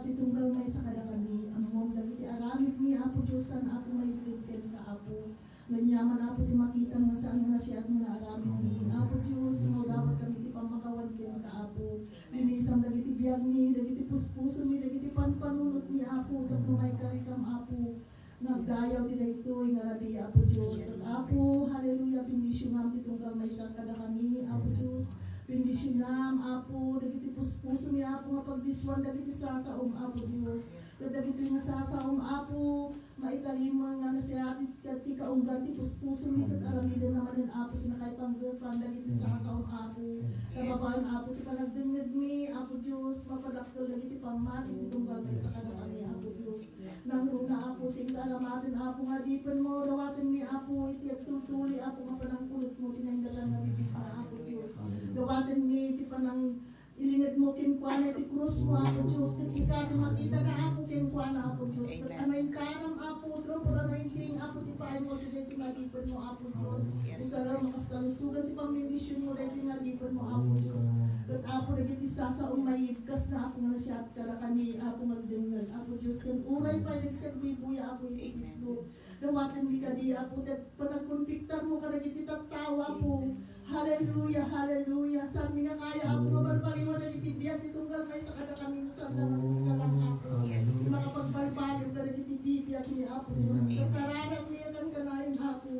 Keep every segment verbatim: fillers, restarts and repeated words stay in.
Ti tunggal maysa kadakami, ammom dagiti aramidmi, Apo Dios, saan, Apo, mailiked kenka, Apo. Ngem ania man, Apo, ti makitam nga saan nga nasayaat nga naaramidmi, Apo Dios, nga dapat kami ti pammakawan kenka, Apo. Linisam dagiti biagmi, dagiti puspusomi, dagiti panpanunotmi, Apo, tapno maikarikam, Apo. Nagdayaw ti daytoy nga rabii, Apo Dios. Ket, Apo, haleluya, bendisionam ti tunggal maysa kadakami, Apo Dios. Bendisionam, Apo, dagiti puspusomi, Apo, nga pagdiswan dagiti sasaom, Apo Dios. Ket dagitoy nga sasaom, Apo, maitalimon nga nasayaat ti, ti kaunggan ti puspusomi, ket aramiden manen, Apo, ti nakaipanggetan dagiti sasaom, Apo. Kababaen, Apo, ti panagdengngegmi, Apo Dios, mapadakkel dagiti pammati ti tunggal maysa kadakami, Apo Dios. Nangruna, Apo, ti inka aramaten, Apo, nga adipenmo. Dawatenmi, Apo, iti agtultuloy, Apo, nga panangkulotmo ti naindatan nga bibigna, Apo Dios. Dawatenmi ti panangilingedmo kenkuana iti krusmo, Apo Dios, ket sika ti makitana, Apo, kenkuana, Apo Dios. Ket anointaram, Apo, triple anointing, Apo, ti paaymo dagiti nga adipenmo, Apo Dios. Usarem a kas kalusogan ti pambendisionmo dagiti nga adipenmo, Apo Dios. Ket, Apo, dagiti sasaom, maikasna, Apo, nga nasayaat kadakami, Apo, nga agdengngeg, Apo Dios, ken uray pay dagiti agbuybuya, Apo, iti Facebook. Dawatenmi kadi, Apo, ti panagkonbiktarmo kadagiti tattao, Apo. Haleluya, haleluya. Saanmi nga kaya, Apo, nga balbaliwan dagiti biag ti tunggal maysa kadakami, no saan nga sika lang, Apo. Ti makapagbalbaliw kadagiti bibiagmi, Apo Dios. Ket kararagmi nga kankanayon, Apo.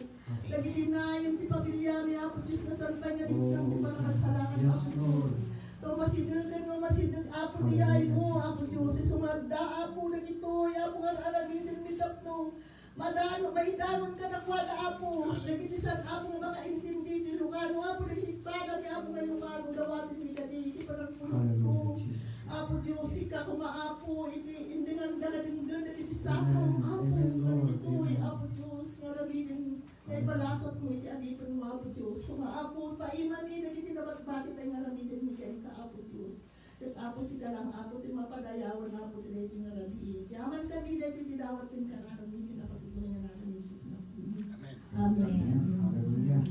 Dagiti nayon ti pamilyami, Apo Dios, nga saan pay nga dimteng ti pannakasalakan, Apo Dios. Ta masidegen nga masideg, Apo, ti yaymo, Apo Dios. Isu nga adda, Apo, dagitoy, Apo, nga ar-aramidenmi tapno madano, maidanon kadakuada, Apo. Dagiti saan, Apo, nga makaintindi ti Ilocano, Apo, dagiti padami, Apo, nga Ilocano, dawatenmi kadi iti panagpulotko. Apo Dios, sika koma, Apo, iti indenganda nga denggen dagiti sasaom, Apo, nga dagitoy, Apo Dios, nga aramiden nga ipalasatmo iti adipenmo, Apo Dios. Koma, Apo, paimami dagiti nabatbati pay nga aramidenmi kenka, Apo Dios. Ket, Apo, sika lang, Apo, ti mapadayawan, Apo, ti daytoy nga rabii. Yaman kadi daytoy ti dawat ken kararagmi iti napatupulay nga nagan ni Jesus. Amen. Amen. Hallelujah.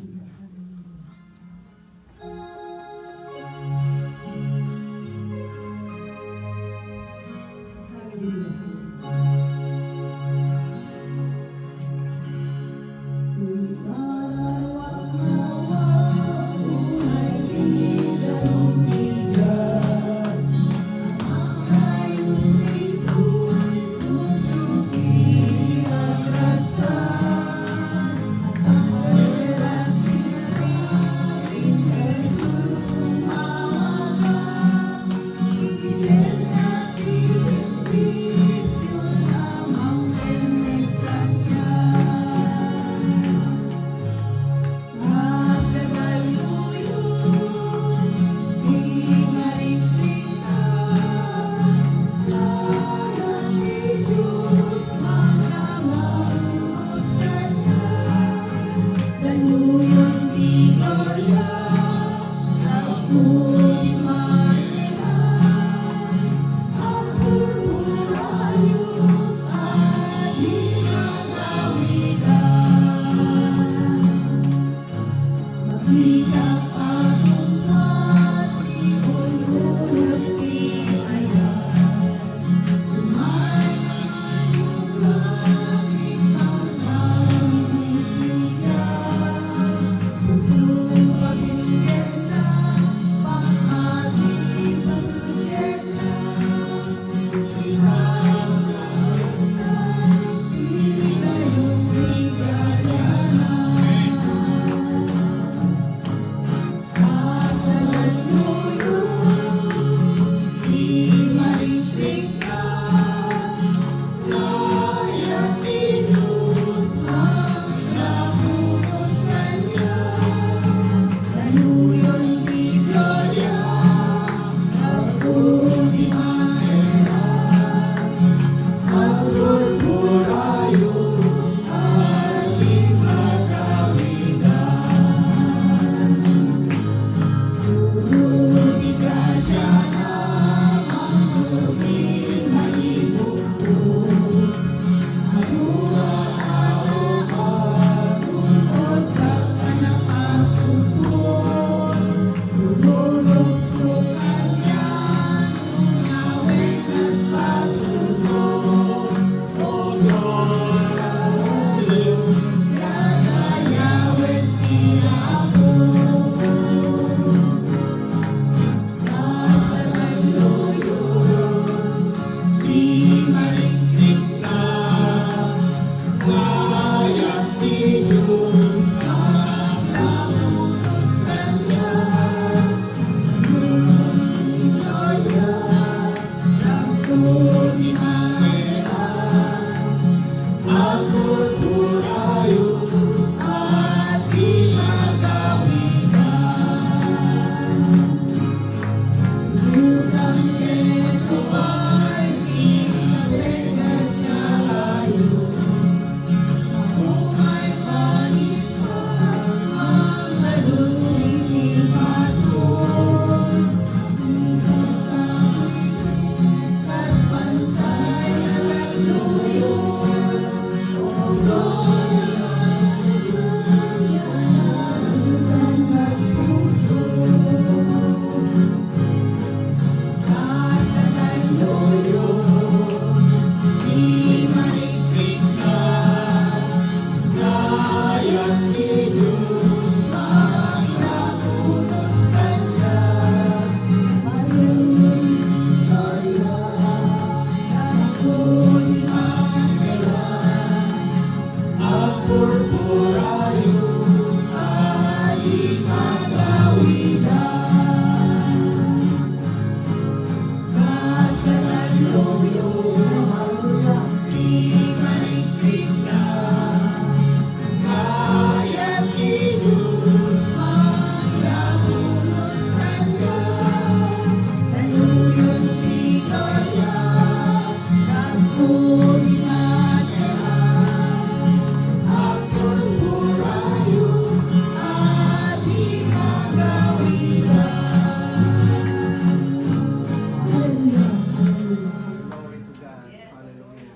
Glory to God. Hallelujah.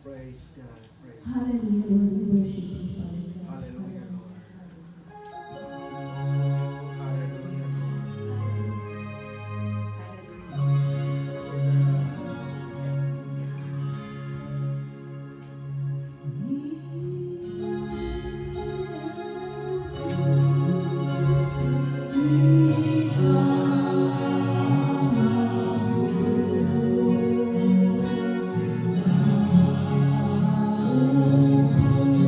Praise God. Praise God. Hallelujah, Lord. We worship you, Father God. Hallelujah, Lord. Hallelujah, Lord. Hallelujah.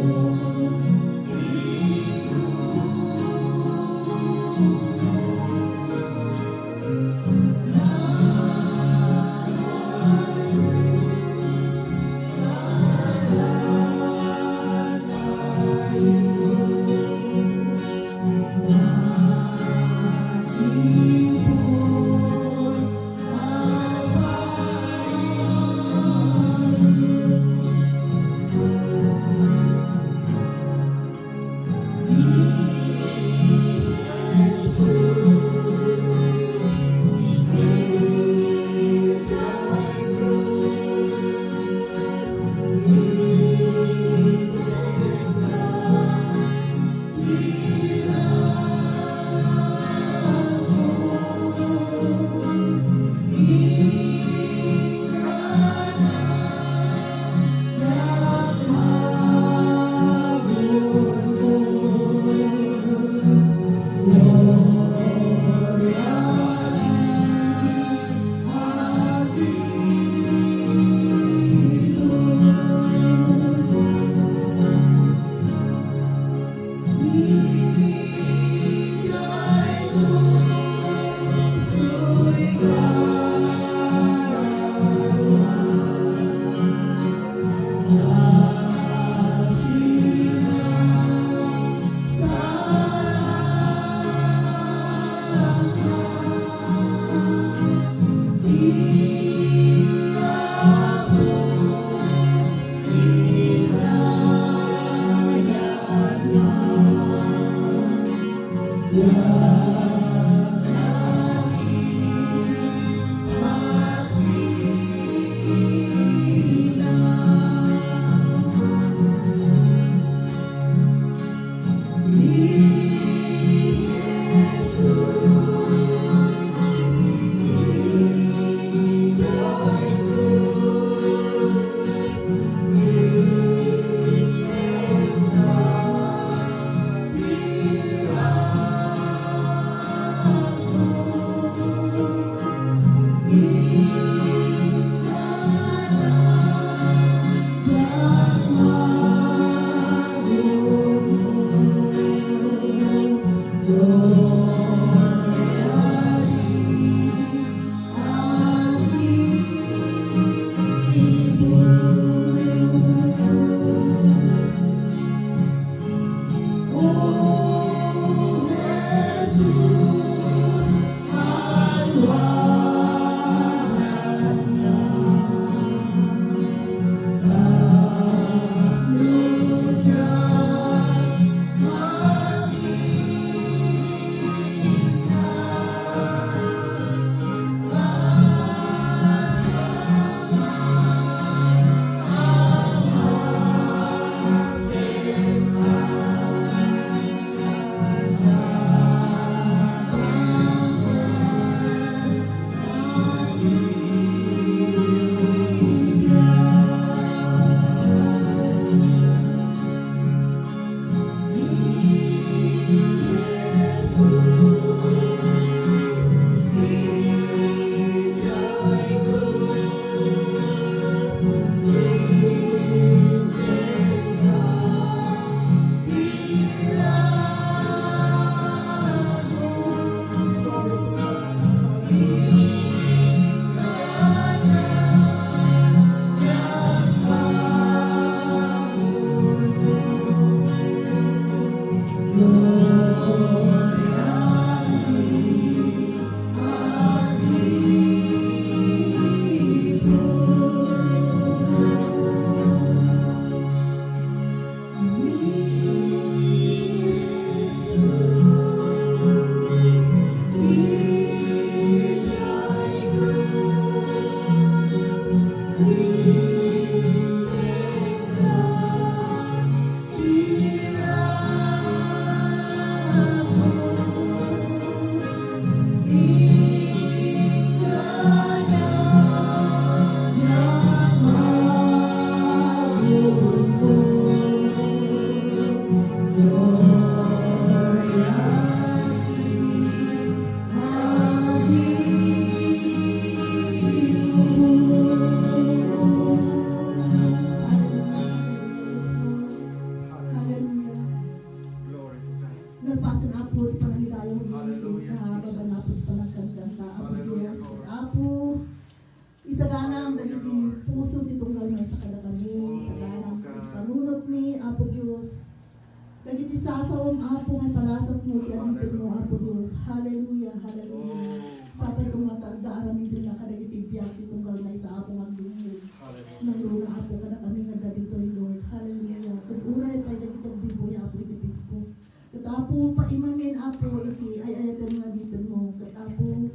Isasaom, Apo, nga palasat mo ti adipen mo, Apo Dios. Hallelujah, hallelujah. Sapay koma ta adda aramidennaka dagiti biag ti tunggal maysa, Apo, nga agdengngeg. Hallelujah. Nangruna, Apo, kadakami nga adda ditoy, Lord. Hallelujah. Ket uray pay dagiti agbibuya, Apo, iti Facebook. Ket, Apo, paimamen, Apo, iti ay-ayaten nga adipen mo. Ket, Apo,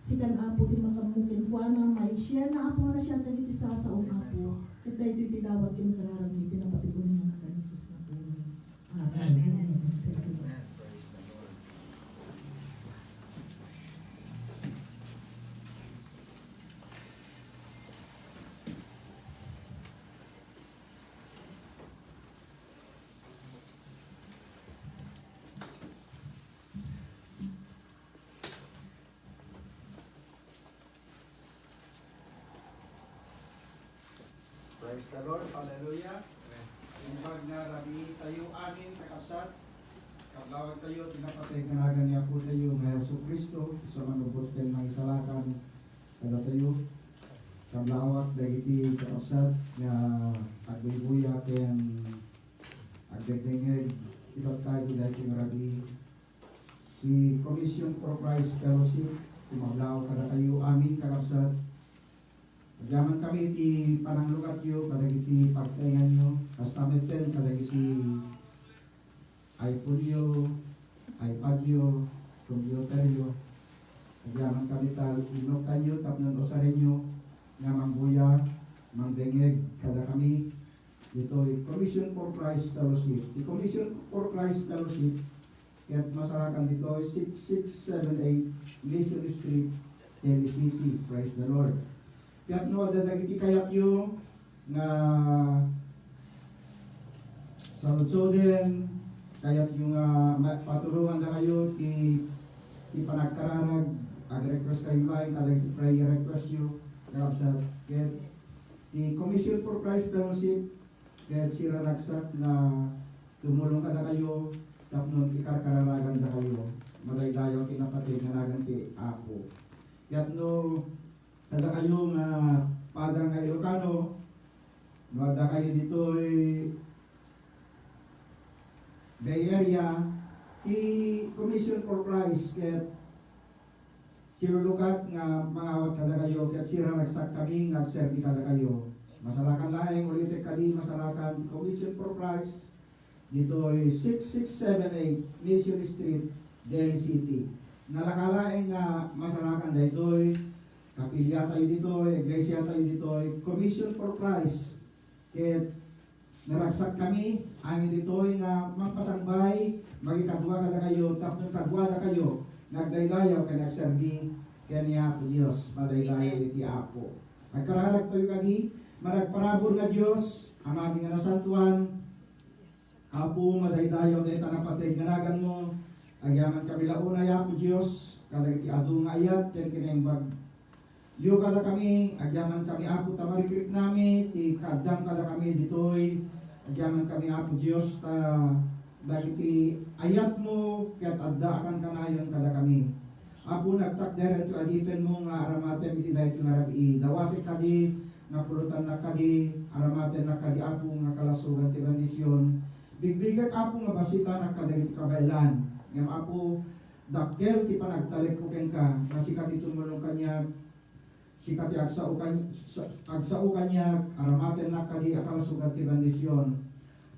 sikan, Apo, ti makammo kenkuana, maisianna, Apo, nga nasiat dagiti sasaom, Apo. Ket daytoy ti dawat ken kararag iti napateg-uneg nga ni Jesus nga Apo. Amen. Amen. Praise the Lord. Praise the Lord. Hallelujah. Imbag nga rabii tayo amin, kakabsat. Kablawag tayo ti napateg nga nagan ni Apo tayo nga Jesu-Cristo, isu a manubot ken mangisalakan kadatayo. Kablawag dagiti kakabsat nga agbuybuya ken agdengdengngeg itatta iti daytoy nga rabii. Ti Commission for Christ Fellowship, kumablawag kadakayo amin, kakabsat. Agyamankami iti pananglugatyo kadagiti pagtaenganyo, kasta metten kadagiti iPhone-yo, iPad-yo, computer-yo. Agyamankami ta inuktanyo tapno usarenyo nga mangbuya, mangdengngeg kadakami ditoy Commission for Christ Fellowship. Ti Commission for Christ Fellowship, ket masarakan ditoy six six seven eight Mission Street, Daly City. Praise the Lord. Ket no adda dagiti kayatyo nga saludsodem, kayatyo nga ma-, patulongandakayo ti, ti panagkararag, ag-request kayo laeng kadagiti prayer request-yo, kakabsat. Ket ti Commission for Christ Fellowship, ket siraragsak nga tumulong kadakayo tapno ikarkararagandakayo. Madaydayaw ti napateg nga nagan ti Apo. Ket no adda kayo nga pada nga Ilocano, no adda kayo ditoy Bay Area, ti Commission for Christ ket silulukat nga mangawat kadakayo ket siraragsak kami nga agserbi kadakayo. Masarakan laeng, ulitek kadi, masarakan ti Commission for Christ ditoy six six seven eight Mission Street, Daly City. Nalaka laeng nga masarakan daytoy, kapiliatayo ditoy, iglesiatayo ditoy, Commission for Christ. Ket naragsak kami amin ditoy nga mangpasangbay, mangikadua kadakayo, tapno kaduadakayo nga agdaydayaw ken agserbi ken ni Apo Dios. Madaydayaw iti Apo. Agkararagtayo kadi, managparabur nga Dios, Amamin nga nasantoan, Apo, madaydayaw dayta napateg nga naganmo. Agyamankami la unay, Apo Dios, kadagiti adu nga ayat ken kinaimbag yo kadakami. Agyamankami, Apo, ta marikriknami ti kaaddam kadakami ditoy. Agyamankami, Apo Dios, ta dagiti ayatmo ket adda a kankanayon kadakami. Apo, nagtakder daytoy adipenmo nga aramatem iti daytoy nga rabii. Dawatek kadi nga pulotannak kadi, aramatennak kadi, Apo, nga kalasogan ti bendision. Bigbigek, Apo, nga basitanak kadagiti kabaelan. Ngem, Apo, dakkel ti panagtalekko kenka, nga sika ti tumulong kaniak, sika ti agsao kan-, sa-, agsao kaniak, aramatennak kadi a kalasogan ti bendision.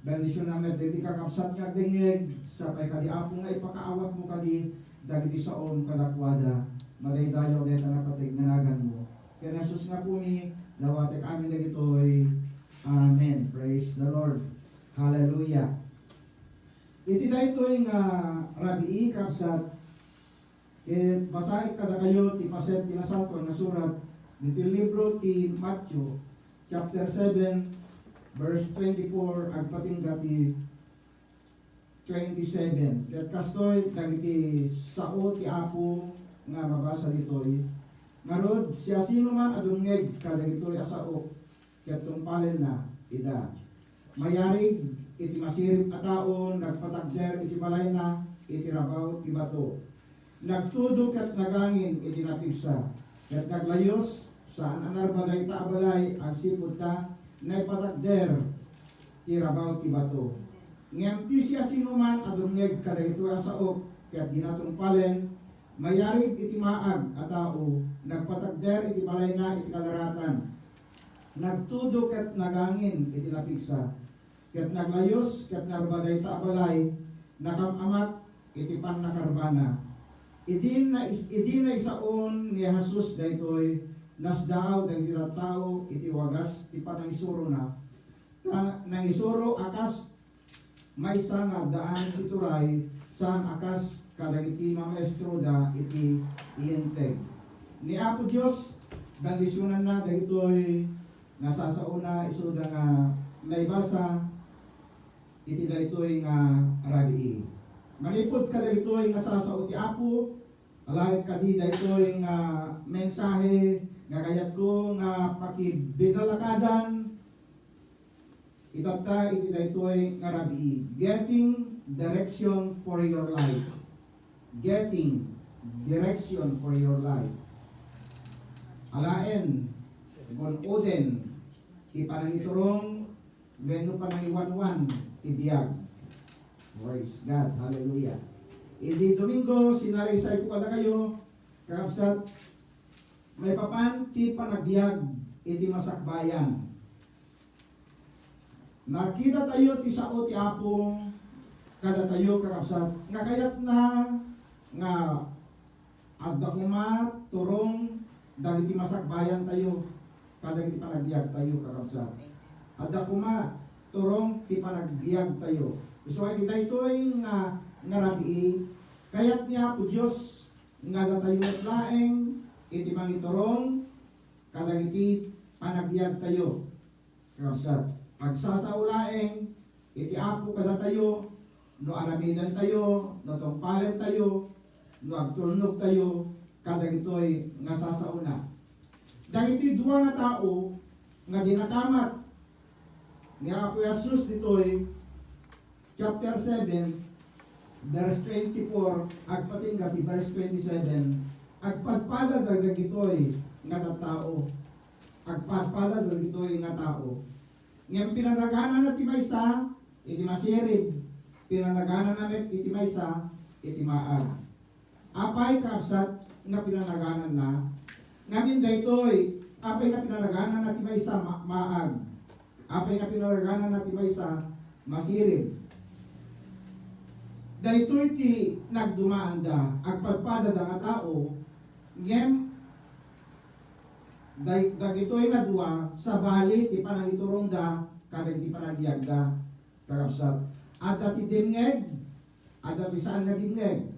Bendisionam met dagiti kakabsat nga agdengngeg, sapay kadi, Apo, nga ipakaawatmo kadi dagiti saom kadakuada. Madaydayaw dayta napateg nga naganmo. Ken Jesus nga Apomi, dawatek amin dagitoy. Amen. Praise the Lord. Hallelujah. Iti daytoy nga rabii, kabsat, ket basaek kadakayo ti paset ti Nasantoan nga Surat ditoy libro ti Mateo, chapter seven, verse twenty-four, agpatingga ti twenty-seven. Ket kastoy dagiti sao ti Apo nga mabasa ditoy, ngarud, siasinoman a dumngeg kadagitoy a sao ket tungpalenna ida. Mayarig iti masirib a tao nagpatakder iti balayna iti rabaw ti bato. Nagtudo ket nagangin iti napigsa, ket naglayus, saan a narba dayta a balay agsipud ta naipatakder ti rabaw ti bato. Ngem ti siasinoman a dumngeg kadagitoy a saok ket dina tungpalen, mayarig iti maag a tao, nagpatagder iti balayna iti kadaratan, nagtudo ket nagangin iti napigsa, ket naglayus ket narba dayta a balay, nakam-amak iti pannakarbana. Idi nais-, idi naisaon ni Jesus daytoy, nasdaaw dagiti tattao iti wagas ti panangisurona, ta nangisuro a kas maysa nga addaan ti turay, saan a kas kadagiti mamaestroda iti Linteg. Ni Apo Dios, bendisionanna dagitoy nga sasaona isuda nga naibasa iti daytoy nga rabii. Manipud kadagitoy nga sasao ti Apo, alaek kadi daytoy nga mensahe nga kayatko nga pakibinalakadan itatta iti daytoy nga rabii, Getting Direction for Your Life. Getting Direction for Your Life. Alaen, gun-oden ti panangiturong wenno panangiwanwan ti biag. Praise God. Hallelujah. Idi Domingo, sinaraysayko kadakayo, kakabsat, maipapan ti panagbiag iti masakbayan. Nakitatayo ti sao ti Apo kadatayo, kakabsat, nga kayatna nga adda koma turong dagiti masakbayantayo kadagiti panagbiagtayo, kakabsat. Adda koma turong ti panagbiagtayo. Isu iti daytoy nga, nga rabii, kayat ni Apo Dios nga datayo met laeng iti mangiturong kadagiti panagbiagtayo. Kakabsat, agsasao laeng iti Apo kadatayo no aramidantayo, no tungpalentayo, no agtulnogtayo kadagitoy nga sasaona. Dagitoy dua nga tao nga dinakamat ni Apo Jesus ditoy chapter seven, verse twenty-four, agpatingga ti verse twenty-seven, agpadpada dagitoy nga tattao. Agpadpada dagitoy nga tao. Ngem pinanaganana ti maysa iti masirib, pinanaganana met iti maysa iti maag. Apay, kabsat, nga pinanagananna? Ngamin daytoy, apay nga pinanaganana ti maysa ma-, maag? Apay nga pinanaganana ti maysa masirib? Daytoy ti nagdumaanda, agpadpadada nga tao, ngem day-, dagitoy nga dua, sabali ti panangiturongda kadagiti panagbiagda. Kakabsat, adda ti dimngeg, adda ti saan nga dimngeg.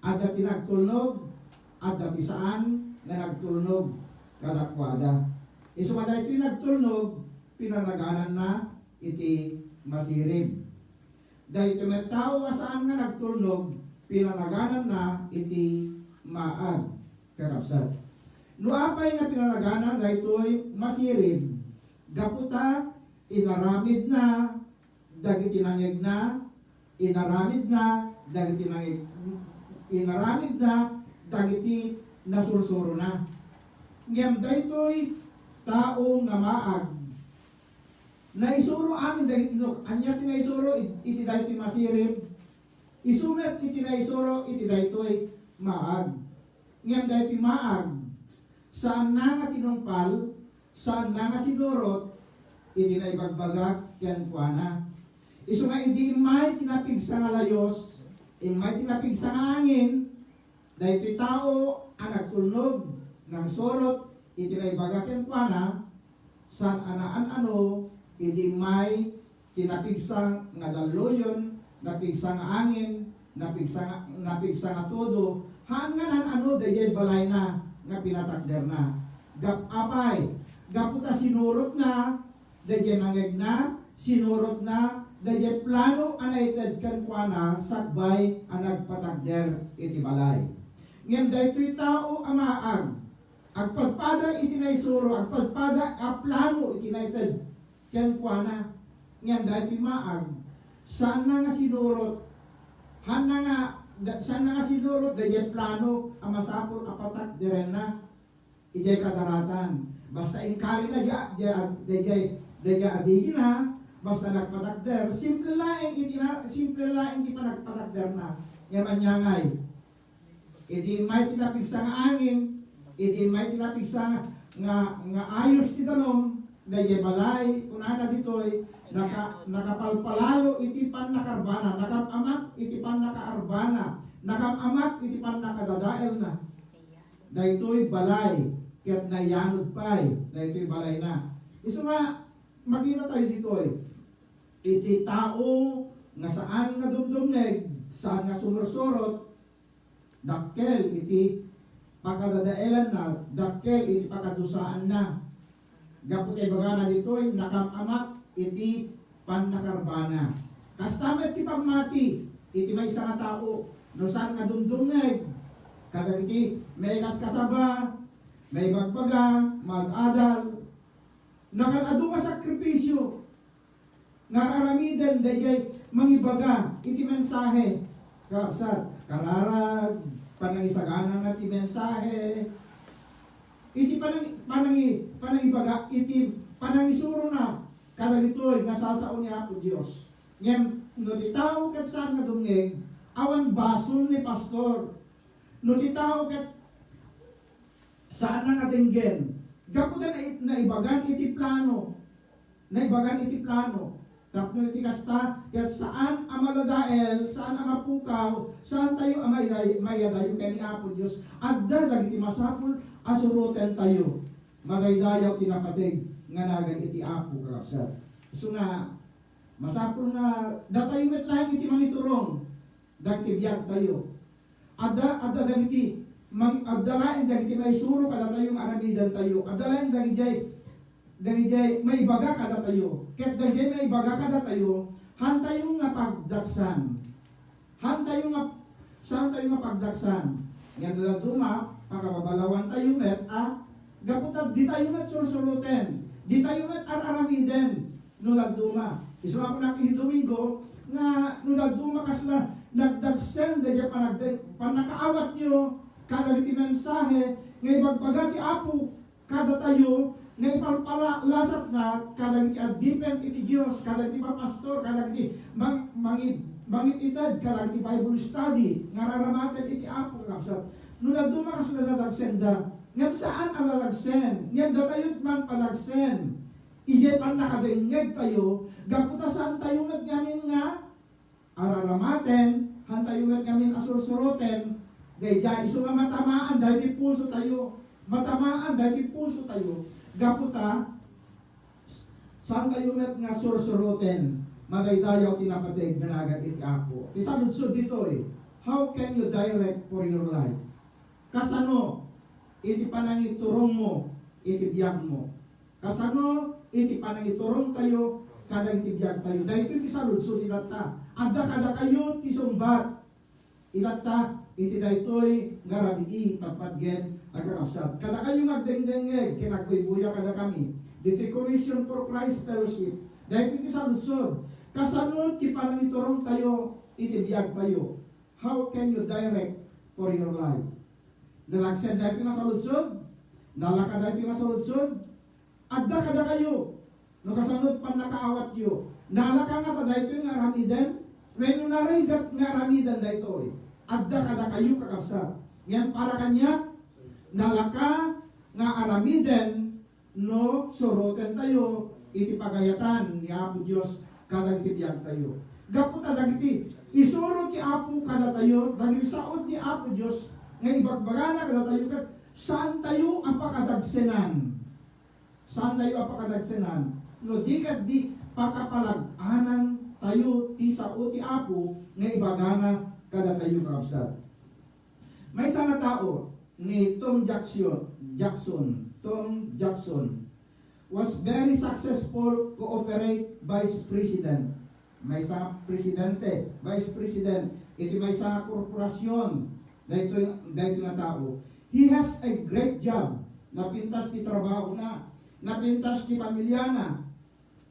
Adda ti nagtulnog, adda ti saan nga nagtulnog kadakuada. Isu nga daytoy nagtulnog, pinanagananna iti masirib. Daytoy met tao nga saan nga nagtulnog, pinanagananna iti maag, kakabsat. No apay nga pinanagana daytoy masirib, gapu ta inaramidna dagiti nangegna, inaramidna dagiti nangeg-, inaramidna dagiti nasursurona. Ngem daytoy tao nga maag, naisuro amin dagiti, no, ania ti naisuro iti daytoy masirib? Isu met iti naisuro iti daytoy maag. Ngem daytoy maag, saanna nga tinungpal, saanna nga sinurot iti naibagbagak kenkuana. Isu nga idi immay ti napigsa nga layus, immay ti napigsa nga angin, daytoy tao a nagtulnog, nangsurot iti naibaga kenkuana, saan a naan-ano, idi immay ti napigsa nga dalluyon, napigsa nga angin, napigsa nga, napigsa nga todo, haan nga naan-ano daydiay balayna nga pinatakderna. Gap-, apay, gapu ta sinurotna daydiay nangegna, sinurotna daydiay plano a naited kenkuana sakbay a nagpatakder iti balay. Ngem daytoy tao a maag, agpadpada iti naisuro, agpadpada a plano iti naited kenkuana. Ngem daytoy maag, saanna nga sinurot, hanna nga, da-, saanna nga sinurot daydiay plano a masapul a patakderenna idiay kadaratan. Basta inkalina dia, dia, daydiay, daydiay adigina, Basta nagpatakder, simple laeng iti na-, simple laeng ti panagpatakderna. Ngem aniangay, idi immay ti napigsa nga angin, idi immay ti napigsa nga, nga, nga ayos ti danum, daydiay balay, kunana ditoy, naka-, nakapalpalalo iti pannakarbana, nakam-amak iti pannakaarbana, nakam-amak iti pannakadadaelna. Daytoy balay, ket nayanod pay, daytoy balayna. Isu nga, makita tayo ditoy, iti tao nga saan nga dumdumngeg, saan nga sumursurot, dakkel iti pakadadaelanna, dakkel iti pakadusaanna. Gapu ta ibagana ditoy, nakam-amak iti pannakarbana. Kasta met ti pammati iti maysa nga tao, no saan nga dumdumngeg kadagiti maikaskasaba, maibagbaga, maad-adal, nakaad-adu nga sakripisio nga aramiden daydiay mangibaga iti mensahe. Kakabsat, kararag, panangisaganana ti mensahe, iti panangi-, panangi-, panangibaga, iti panangisurona kadagitoy nga sasao ni Apo Dios. Ngem no ti tao ket saan nga dumngeg, awan basol ni pastor. No ti tao ket saan nga denggen, gapu ta nai-, naibagan iti plano. Naibagan iti plano. Tapno iti kasta, ket saan a madadael, saan a mapukaw, saan tayo a maiday-, maiyadayo ken ni Apo Dios. Adda dagiti masapul a suroten tayo. Madaydayaw ti napateg nga nagan iti Apo, kakabsat. Isu nga, masapul nga datayo met laeng iti mangiturong dagiti biag tayo. Adda, adda dagiti mang-, adda laeng dagiti maisuro kadatayo nga aramiden tayo. Adda laeng dagidiay, dagidiay maibaga kadatayo. Ket dagidiay maibaga kadatayo, hantayo nga pagdaksan. Hantayo nga, saantayo nga pagdaksan. Ngem no dadduma, pakababalawan tayo met a, gapu ta ditayo met sursuroten, ditayo met ar-aramiden. No dadduma. Isu nga kunak iti Domingo, nga no dadduma kasla nagdagsen daydiay panagda-, pannakaawatyo kadagiti mensahe nga ibagbaga ti Apo kadatayo, nga ipalpalasatna kadagiti adipen iti Dios, kadagiti papastor, kadagiti mang-, mangi-, mangit-ited, kadagiti Bible study nga raramaten iti Apo, kakabsat. No dadduma kasla dadagsenda, ngem saan a dadagsen, ngem datayo man padagsen. Idiay pannakadengngeg tayo, gapu ta saan tayo met ngamin nga araramaten, hantayo met ngamin a sursuroten, daydiay isu nga matamaan daydi puso tayo, matamaan daydi puso tayo, gapu ta s-, saan tayo met nga sursuroten, madaydayaw ti napateg nga nagan iti Apo. Ti saludsod ditoy, how can you direct for your life? Kasano iti panangiturongmo iti biagmo? Kasano iti panangiturongtayo kadagiti biagtayo? Daytoy ti saludsod itatta. Adda kadakayo ti sungbat. Itatta, iti daytoy nga rabii, padpadgen, agkakabsat. Kadakayo nga agdengdengngeg ken agbuybuya kadakami, ditoy Commission for Christ Fellowship. Daytoy ti saludsod. Kasano ti panangiturongtayo iti biagtayo? How can you direct for your life? Nalagsen daytoy nga saludsod? Nalaka daytoy nga saludsod? Adda kadakayo, no kasano ti pannakaawatyo, nalaka ngata daytoy nga aramiden? Wenno narigat nga aramiden daytoy? Adda kadakayo, kakabsat. Ngem para kaniak, nalaka nga aramiden no surotentayo iti pagayatan ni Apo Dios kadagiti biagtayo. Gapu ta dagiti isuro ti Apo kadatayo, dagiti saod ni Apo Dios nga ibagbagana kadatayo, ket saantayo a pakadagsenan. Saantayo a pakadagsenan no di ket di pakapalag-anantayo ti sao ti Apo nga ibagana kadatayo, kakabsat. Maysa nga tao ni Tom Jackson, Jackson, Tom Jackson was very successful corporate vice president. Maysa nga presidente, vice president, iti maysa nga korporasion, daytoy, daytoy nga tao. He has a great job. Napintas ti trabahona, napintas ti pamilyana,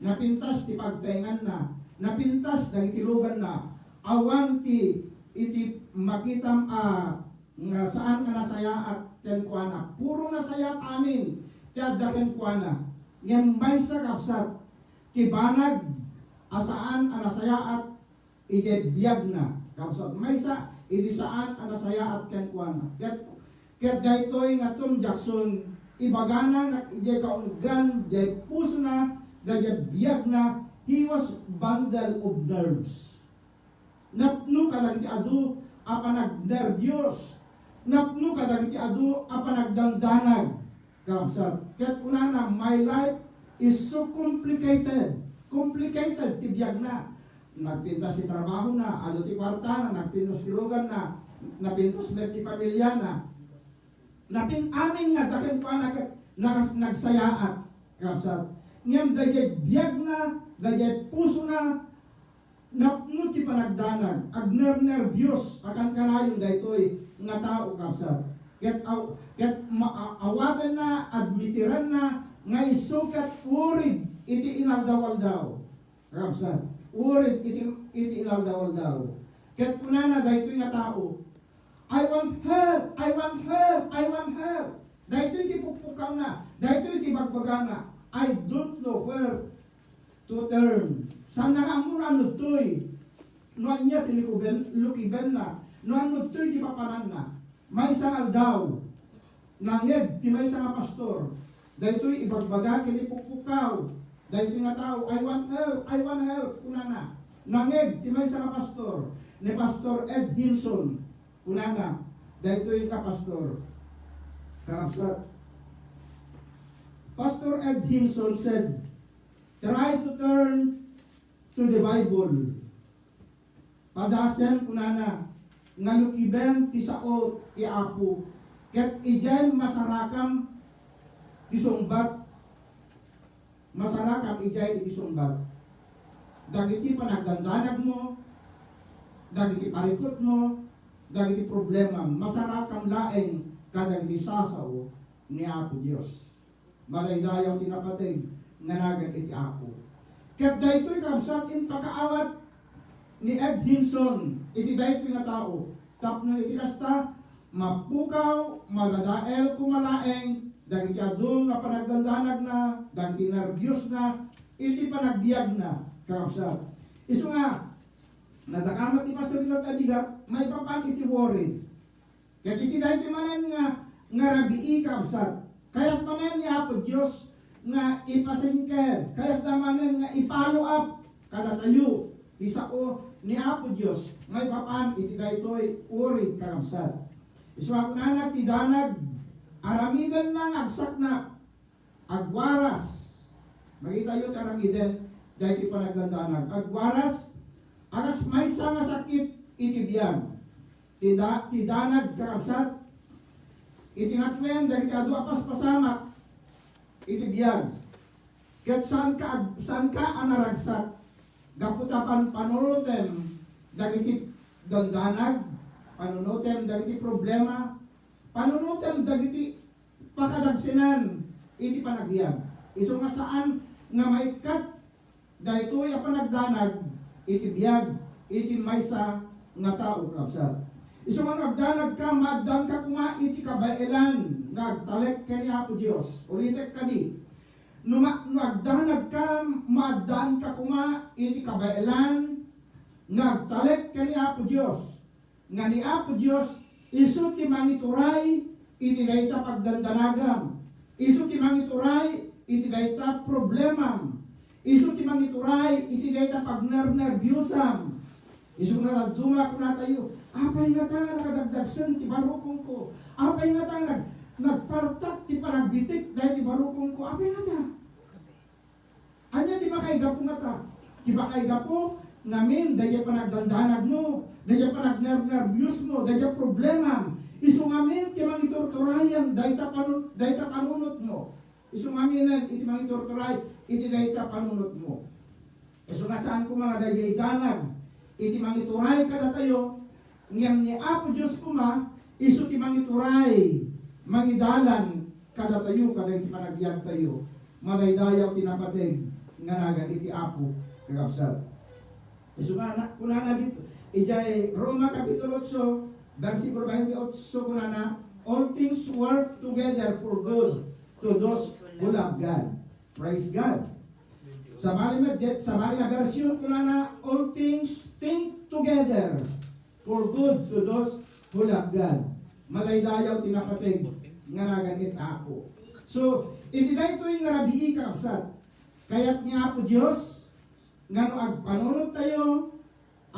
napintas ti pagtaenganna, napintas dagiti luganna. Awan ti iti makitam a nga saan nga nasayaat kenkuana. Puro nasayaat amin ti adda kenkuana. Ngem maysa, kabsat, ti banag a saan a nasayaat idiay biagna. Kabsat, maysa iti saan a nasayaat kenkuana. Ket, ket daytoy nga Tom Jackson, ibagana nga idiay kaunggan, idiay pusona, daydiay biagna, he was bundle of nerves. Napno kadagiti adu a panagnerbios. Napno kadagiti adu a panagdandanag. Kabsat, ket kunana, "My life is so complicated." Complicated ti biagna. Nagpintas ti trabahona, adu ti kuartana, nagpintas ti ruganna, napintas met ti pamilyana. Napin-, amin nga daken pa nag-, nagas-, nagsayaat, kabsat. Ngem daydiay biagna, daydiay pusona, napno ti panagdanag, agnernerbios, akankanayon daytoy nga tao, kabsat. Ket aw-, ket ma-, a-, awatenna, admitirenna nga isu ket urig iti inaldaw-aldaw. Kabsat, urig iti, iti inaldaw-aldaw. Ket kunana daytoy nga tao, "I want help, I want help, I want help." Daytoy ti pukpukawna, daytoy ti bagbagana, "I don't know where to turn." Saanna nga ammo no anno ditoy, no ania ti likuben-, lukibenna, no anno ditoy ti papananna. Maysa nga aldaw, nangngeg ti maysa nga pastor. Daytoy ibagbaga ken ipukpukkaw. Daytoy nga tao, "I want help, I want help," kunana. Nangngeg ti maysa nga pastor, ni Pastor Ed Hinson, kunana, daytoy nga pastor. Kakabsat, Pastor Ed Hinson said, "Try to turn to the Bible." Padasem, kunana, nga lukiben ti sao ti Apo, ket idiay masarakam ti sungbat, masarakam idiay iti sungbat dagiti panagdandanagmo, dagiti parikutmo, dagiti problemam, masarakam laeng kadagiti sasao ni Apo Dios. Madaydayaw ti napateg nga nagan iti Apo. Ket daytoy, kabsat, impakaawat ni Ed Hinson iti daytoy nga tao. Tapno iti kasta, mapukaw, madadael koma laeng dagiti adu nga panagdandanagna, dagiti nerbiosna, iti panagbiagna, kabsat. Isu nga, nadakamat ni Pastor ita ti bigat, maipapan iti worry. Ket iti daytoy manen nga, nga rabii, kabsat, kayat manen ni Apo Dios nga ipasingked, kayatna manen nga i-follow up kadatayo ti sao ni Apo Dios maipapan iti daytoy worry, kakabsat. Isu a kunana ti danag, aramidenna nga agsaknap, agwaras. Makitayo ti aramiden daytoy panagdandanag. Agwaras a kas maysa nga sakit iti biag. Ti da-, ti danag, kakabsat, iti ngatuen dagiti adu a paspasamak iti biag. Ket saanka ag-, saanka a naragsak gapu ta pan-, panunutem dagiti dandanag, panunutem dagiti problema, panunutem dagiti pakadagsenan iti panagbiag. Isu nga saan nga maikkat daytoy a panagdanag iti biag iti maysa nga tao, kabsat. Isu nga no agdanagka, maaddaanka koma iti kabaelan nga agtalek ken ni Apo Dios. Ulitek kadi, no ma-, no agdanagka, maaddaanka koma iti kabaelan nga agtalek ken ni Apo Dios. Nga ni Apo Dios, isu ti mangituray iti dayta pagdandanagam. Isu ti mangituray iti dayta problemam. Isu ti mangituray iti dayta pagnernerbiosam. Isu nga dadduma, kunatayo, "Apay ngata nga nakadagdagsen ti barukongko? Apay ngata nga nag-, nagpartak ti panagbitik daydi barukongko? Apay ngata?" Ania ti makaigapu ngata? Ti makaigapu ngamin daydiay panagdandanagmo, daydiay panagnernerbiosmo, daydiay problemam. Isu ngamin ti mangiturturayan dayta panu-, dayta panunotmo. Isu ngamin iti mangiturturay iti dayta panunotmo. Isu nga saan koma nga daydiay danag iti mangituray kadatayo, ngem ni Apo Dios koma, isu ti mangituray, mangidalan kadatayo, kadagiti panagbiagtayo. Madaydayaw ti napateg nga nagan iti Apo, kakabsat. Isu nga na-, kunana dito, idiay Roma Kapitulo otso, bersikulo twenty-eight, kunana, "All things work together for good to those who love God." Praise God. Sabali met, sabali nga version, kunana, "All things think together for good to those who love God." Madaydayaw ti napateg nga nagan iti Apo. So, iti daytoy nga rabii, kakabsat, kayat ni Apo Dios nga no agpanunot tayo,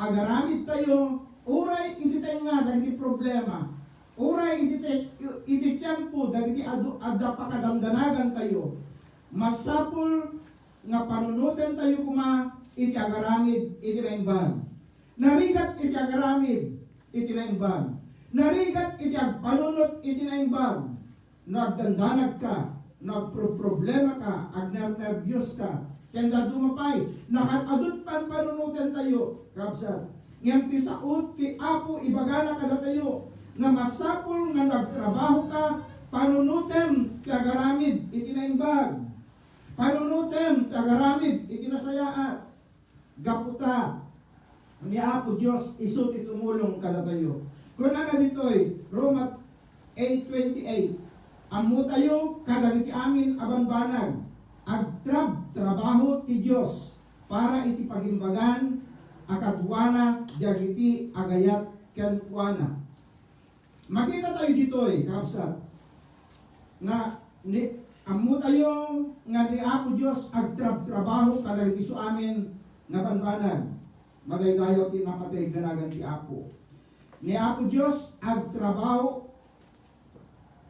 agaramid tayo, uray iti tayo nga dagiti problema, uray iti te-, iti tiempo dagiti adu-, adda pakadandanagan tayo, masapul nga panunoten tayo koma iti agaramid iti naimbag. Narigat iti agaramid iti naimbag. Narigat iti agpanunot iti naimbag. No agdandanagka, no agproproblemaka, agnernerbios ka, ken dadduma pay, nakad-adut panpanunoten tayo, kabsat. Ngem ti sao ti Apo ibagana kadatayo, nga masapul nga no agtrabahoka, panunotem ti agaramid iti naimbag. Panunotem ti agaramid iti nasayaat. Gapu ta ni Apo Dios isu ti tumulong kadatayo. Kunana ditoy, Roma eight twenty-eight, "Ammotayo kadagiti amin a banbanag, agtrab-trabaho ti Dios para iti pagimbagan a kaduana dagiti agayat kenkuana." Makita tayo ditoy, kabsat, nga ni, ammo tayo nga ni Apo Dios agtrab-trabaho kadagiti isu amin nga banbanag. Madaydayaw ti napateg nga nagan ti Apo. Ni Apo Dios agtrabaho,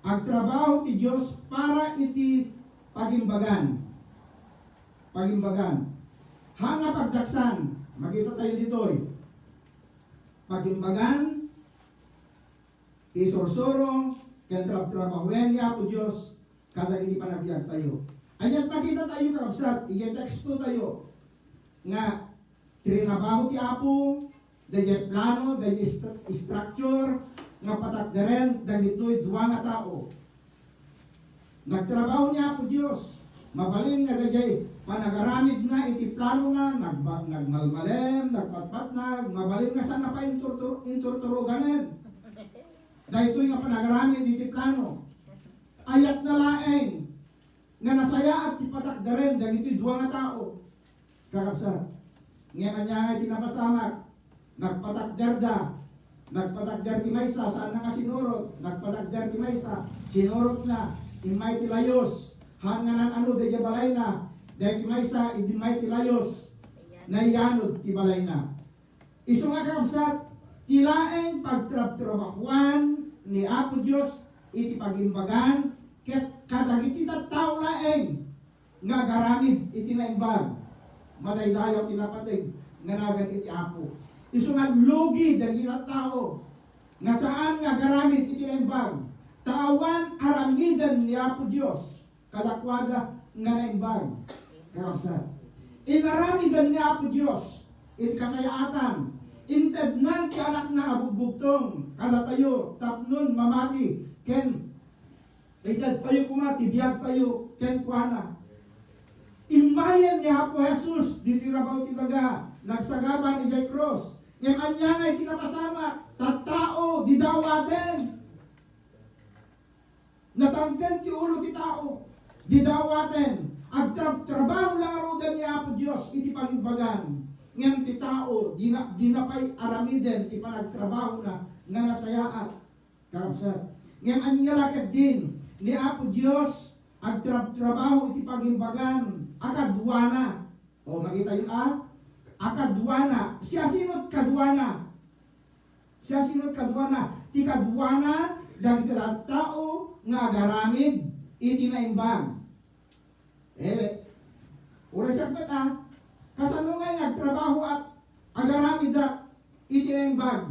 agtrabaho ti Dios para iti pagimbagan. Pagimbagan. Haan nga pagdaksan, makita tayo ditoy. Pagimbagan, ti sursuro ken trabtrabahoen ni Apo Dios kadagiti panagbiag tayo. Ania't makita tayo, kakabsat, iti teksto tayo nga trinabaho ti Apo, daydiay plano, daydiay stru-, structure nga patakderen dagitoy dua nga tao. Nagtrabaho ni Apo Dios. Mabalin nga daydiay panagaramidna iti planona, nagba-, nagmalmalem, nagpatpatnag, mabalin nga saanna pay inturtur-, inturturoganen. Daytoy nga panagaramid iti plano. Ayatna laeng nga nasayaat ti patakderen dagitoy dua nga tao. Kakabsat, ngem ania nga iti napasamak? Nagpatakderda. Nagpatakder ti maysa, saanna nga sinurot. Nagpatakder ti maysa, sinurotna. Immay ti layus. Haan nga naan-ano daydiay balayna. Daytoy maysa, immay ti layus. Nayanod ti balayna. Isu nga, kakabsat, ti laeng pagtrabtrabahuan ni Apo Dios iti pagimbagan ket kadagiti tattao laeng nga agaramid iti naimbag. Madaydayaw ti napateg nga nagan iti Apo. Isu nga lugi dagiti tattao nga saan nga agaramid iti naimbag. Ta awan aramiden ni Apo Dios kadakuada nga naimbag. Kakabsat, inaramiden ni Apo Dios iti kasayaatan. Intednan ti Anakna a bugbugtong kadatayo tapnon mamati ken itedtayo koma ti biagtayo kenkuana. Immayen ni Apo Jesus ditoy rabaw ti daga, nagsagaban idiay krus. Ngem ania nga iti napasamak? Tattao, dida awaten. Natangken ti ulo ti tao. Dida awaten, agtrab-trabaho la ngaruden ni Apo Dios iti pangimbagan. Ngem ti tao, dina, dina pay aramiden ti panagtrabahona nga nasayaat. Kakabsat. Ngem ania la ketdin ni Apo Dios agtrab-trabaho iti pangimbagan a kaduana. O, makitayo a? A kaduana. Siasino't kaduana? Siasino't kaduana? Ti kaduana, dagiti tattao nga agaramid iti naimbag. Ewe, uray siak met a, kasano nga agtrabahoak, agaramida iti naimbag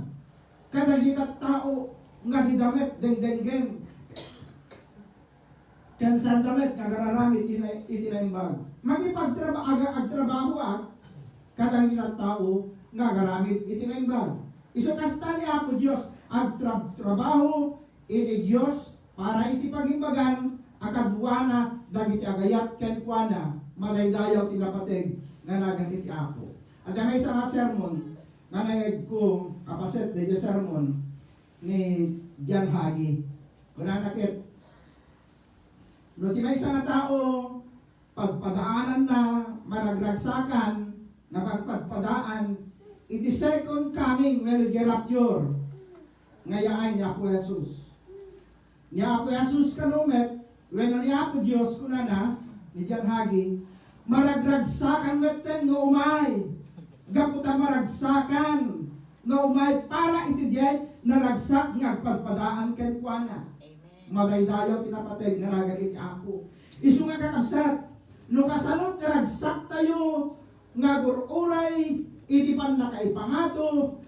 kadagiti tattao nga dida met dengdenggen ken saanda met nga agararamid iti na-, iti naimbag. Makipagtraba-, aga-, agtrabahoak kadagiti tattao nga agaramid iti naimbag. Isu kasta ni Apo Dios, agtrab-, trabaho iti Dios para iti pagimbagan a kaduana dagiti agayat kenkuana, madaydayaw ti napateg nga nagan iti Apo. Adda maysa nga sermon nga nangegko a paset daydiay sermon ni John Hagee. Kunana ket, no ti maysa nga tao, padpadaananna, maragragsakan nga pagpadpadaan iti second coming wenno iti rapture nga yaay ni Apo Jesus. Ni Apo Jesus kano met, wenno ni Apo Dios, kunana, ni John Hagee, maragragsakan metten nga umay. Gapu ta maragsakan nga umay para iti diay naragsak nga agpadpadaan kenkuana. Amen. Madaydayaw ti napateg nga nagan iti Apo. Isu nga kakabsat, no kasano ti ragsaktayo nga agur-uray iti pannakaipangato,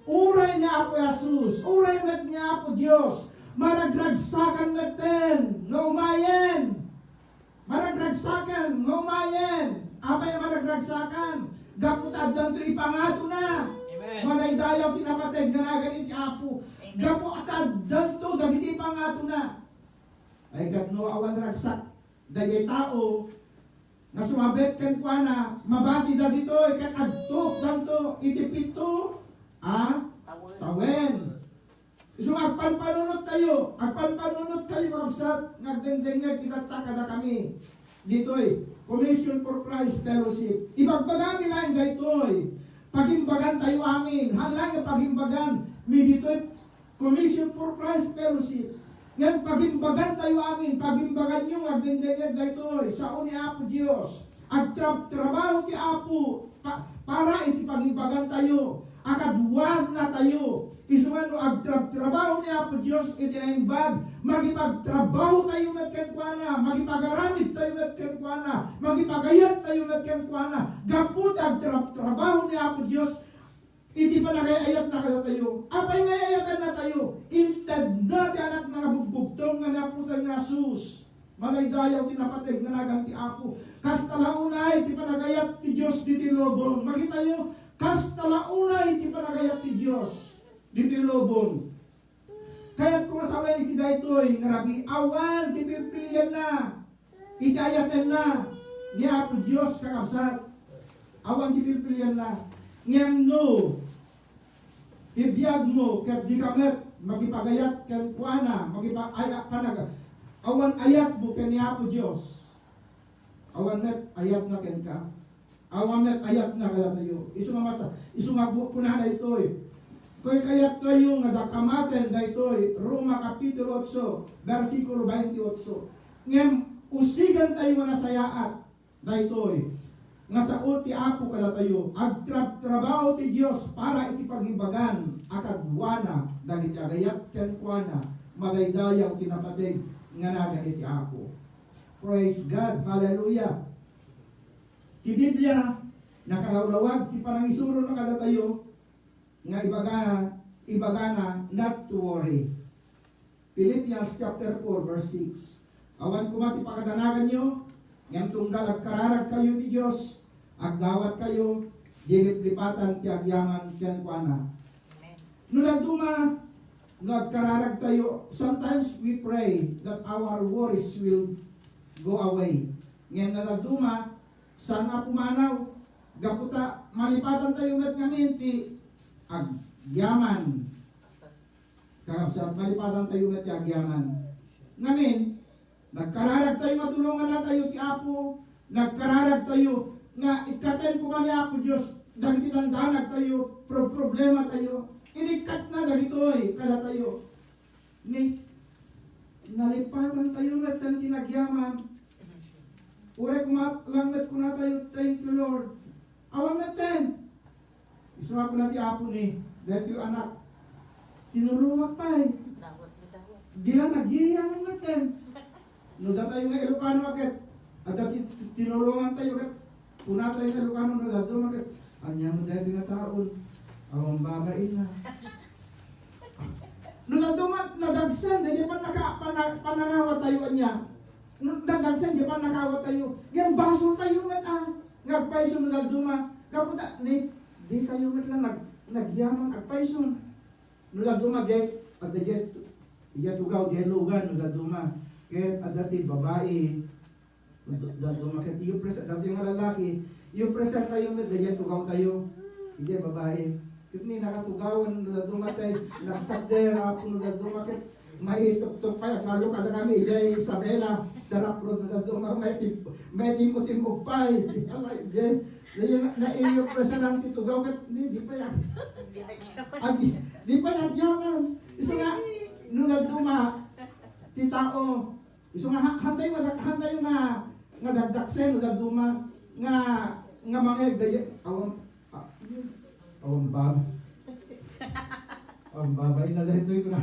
uray ni Apo Jesus, uray met ni Apo Dios, maragragsakan metten nga umayen. Maragragsakan nga umayen. Apay a maragragsakan? Gapu ta addanto ipangatona. Amen. Madaydayaw ti napateg nga nagan iti Apo. Amen. Gapu ta addanto dagiti ipangatona. Ay, ket no awan ragsak dagiti tao nga sumabit kenkuana, mabati dagitoy ket agtupdanto iti pito a tawen. Isu nga agpanpanunot tayo, agpanpanunot kayo, kakabsat, nga agdengdengngeg itatta kadakami ditoy Commission for Christ Fellowship. Ibagbagami laeng daytoy. Pagimbagan tayo amin. Haan laeng nga pagimbagan mi ditoy Commission for Christ Fellowship. Ngem pagimbagan tayo amin, pagimbagan yo nga agdengdengngeg daytoy, sao ni Apo Dios. Agtrabtrabaho ti Apo pa-, para iti pagimbagan tayo, a kaduana tayo. Isu nga no agtrabtrabaho ni Apo Dios iti naimbag, makipagtrabaho tayo met kenkuana, makipagaramid tayo met kenkuana, makipagayat tayo met kenkuana. Gapu ta agtrabtrabaho ni Apo Dios, iti panagay-ayatna kadatayo. Apay nga ay-ayatanna tayo? Intedna ti Anakna nga bugbugtong nga ni Apotayo nga Jesus. Madaydayaw ti napateg nga nagan ti Apo. Kasta la unay ti panagayat ti Dios ditoy lubong. Makitayo, kasta la unay ti panagayat ti Dios ditoy lubong. Kayatko nga sawen iti daytoy nga rabii, awan ti pilpilianna iti ayatenna ni Apo Dios, kakabsat. Awan ti pilpilianna. Ngem no ti biagmo ket dika met makipagayat kenkuana, makipa-, ay-, a-, panag-, awan ayatmo ken ni Apo Dios, awan met ayatna kenka. Awan met ayatna kadatayo. Isu nga masa-, isu nga bu-, kunana daytoy. Kayatko nga dakamaten daytoy, Roma Kapitulo otso, bersikulo twenty-eight. Ngem usigantayo nga nasayaat daytoy, nga sao ti Apo kadatayo. Agtrabtrabaho ti Dios para iti pagimbagan a kaduana dagiti agayat kenkuana. Madaydayaw ti napateg nga nagan iti Apo. Praise God. Hallelujah. Ti Biblia, nakalawlawag ti panangisurona kadatayo nga ibaga-, ibagana, "Not to worry." Philippians chapter four, verse six. Awan koma ti pakadanaganyo, ngem tunggal agkararagkayo ti Dios, agdawatkayo, diliplipatan ti agyaman kenkuana. Amen. No dadduma, no agkararagtayo, sometimes we pray that our worries will go away. Ngem no dadduma, saan a pumanaw, gapu ta malipatantayo met ngamin ti agyaman. Kakabsat, malipatantayo met ti agyaman. Ngamin, nagkararagtayo nga tulongannatayo ti Apo, nagkararagtayo nga ikkaten koma ni Apo Dios dagiti dandanagtayo, pro-, problematayo. Inikkatna dagitoy kadatayo. Ni, nalipatantayo met ti agyaman. Uray koma lang met kunatayo, "Thank you, Lord." Awan metten. Isu nga kuna ti Apo ni, "Daytoy anak, tinulongak pay." Dawat nga dawat. Dila nagyayaman metten. No datayo nga Ilocano ket, adda ti, ti, tinulongantayo ket, kunatayo nga Ilocano, no dadduma ket, "Ania met daytoy nga taon? Awan babainna." No dadduma, nadagsen, daydi pannaka-, panna-, panangawatayo ania. No nadagsen, di pannakawatayo. Ngem basoltayo met, ah, nga agpayso no dadduma. Gapu ta, ni, dikayo met la nag-, nagyaman agpayso. No dadduma, diay, adda diay tu-, diay tugaw, diay lugan, no dadduma. Ket adda ti babai, no dadduma, ket iyo present, datoy nga lalaki, iyo presentayo met, diay tugawtayo. Diay babai. Ket ni nakatugawan, no dadduma tay, nagtakder, apo, no dadduma, ket Maituktok pay, agmalukad kami, idiay Isabela, darapro da dadduma, maitim-, maitimmo-timmog pay. Idiay, idiay, na, na, inyo presaran ti tugaw, ket di, di pay ag-, ag-, di pay agyaman. Isu nga, no dadduma, ti tao, isu nga, ha-, hantay nga, hantay nga, nga dagdaksen, no dadduma, nga, nga mangeg, daydi, awan, Ah, awan bab-, awan babay na daytoy kuna.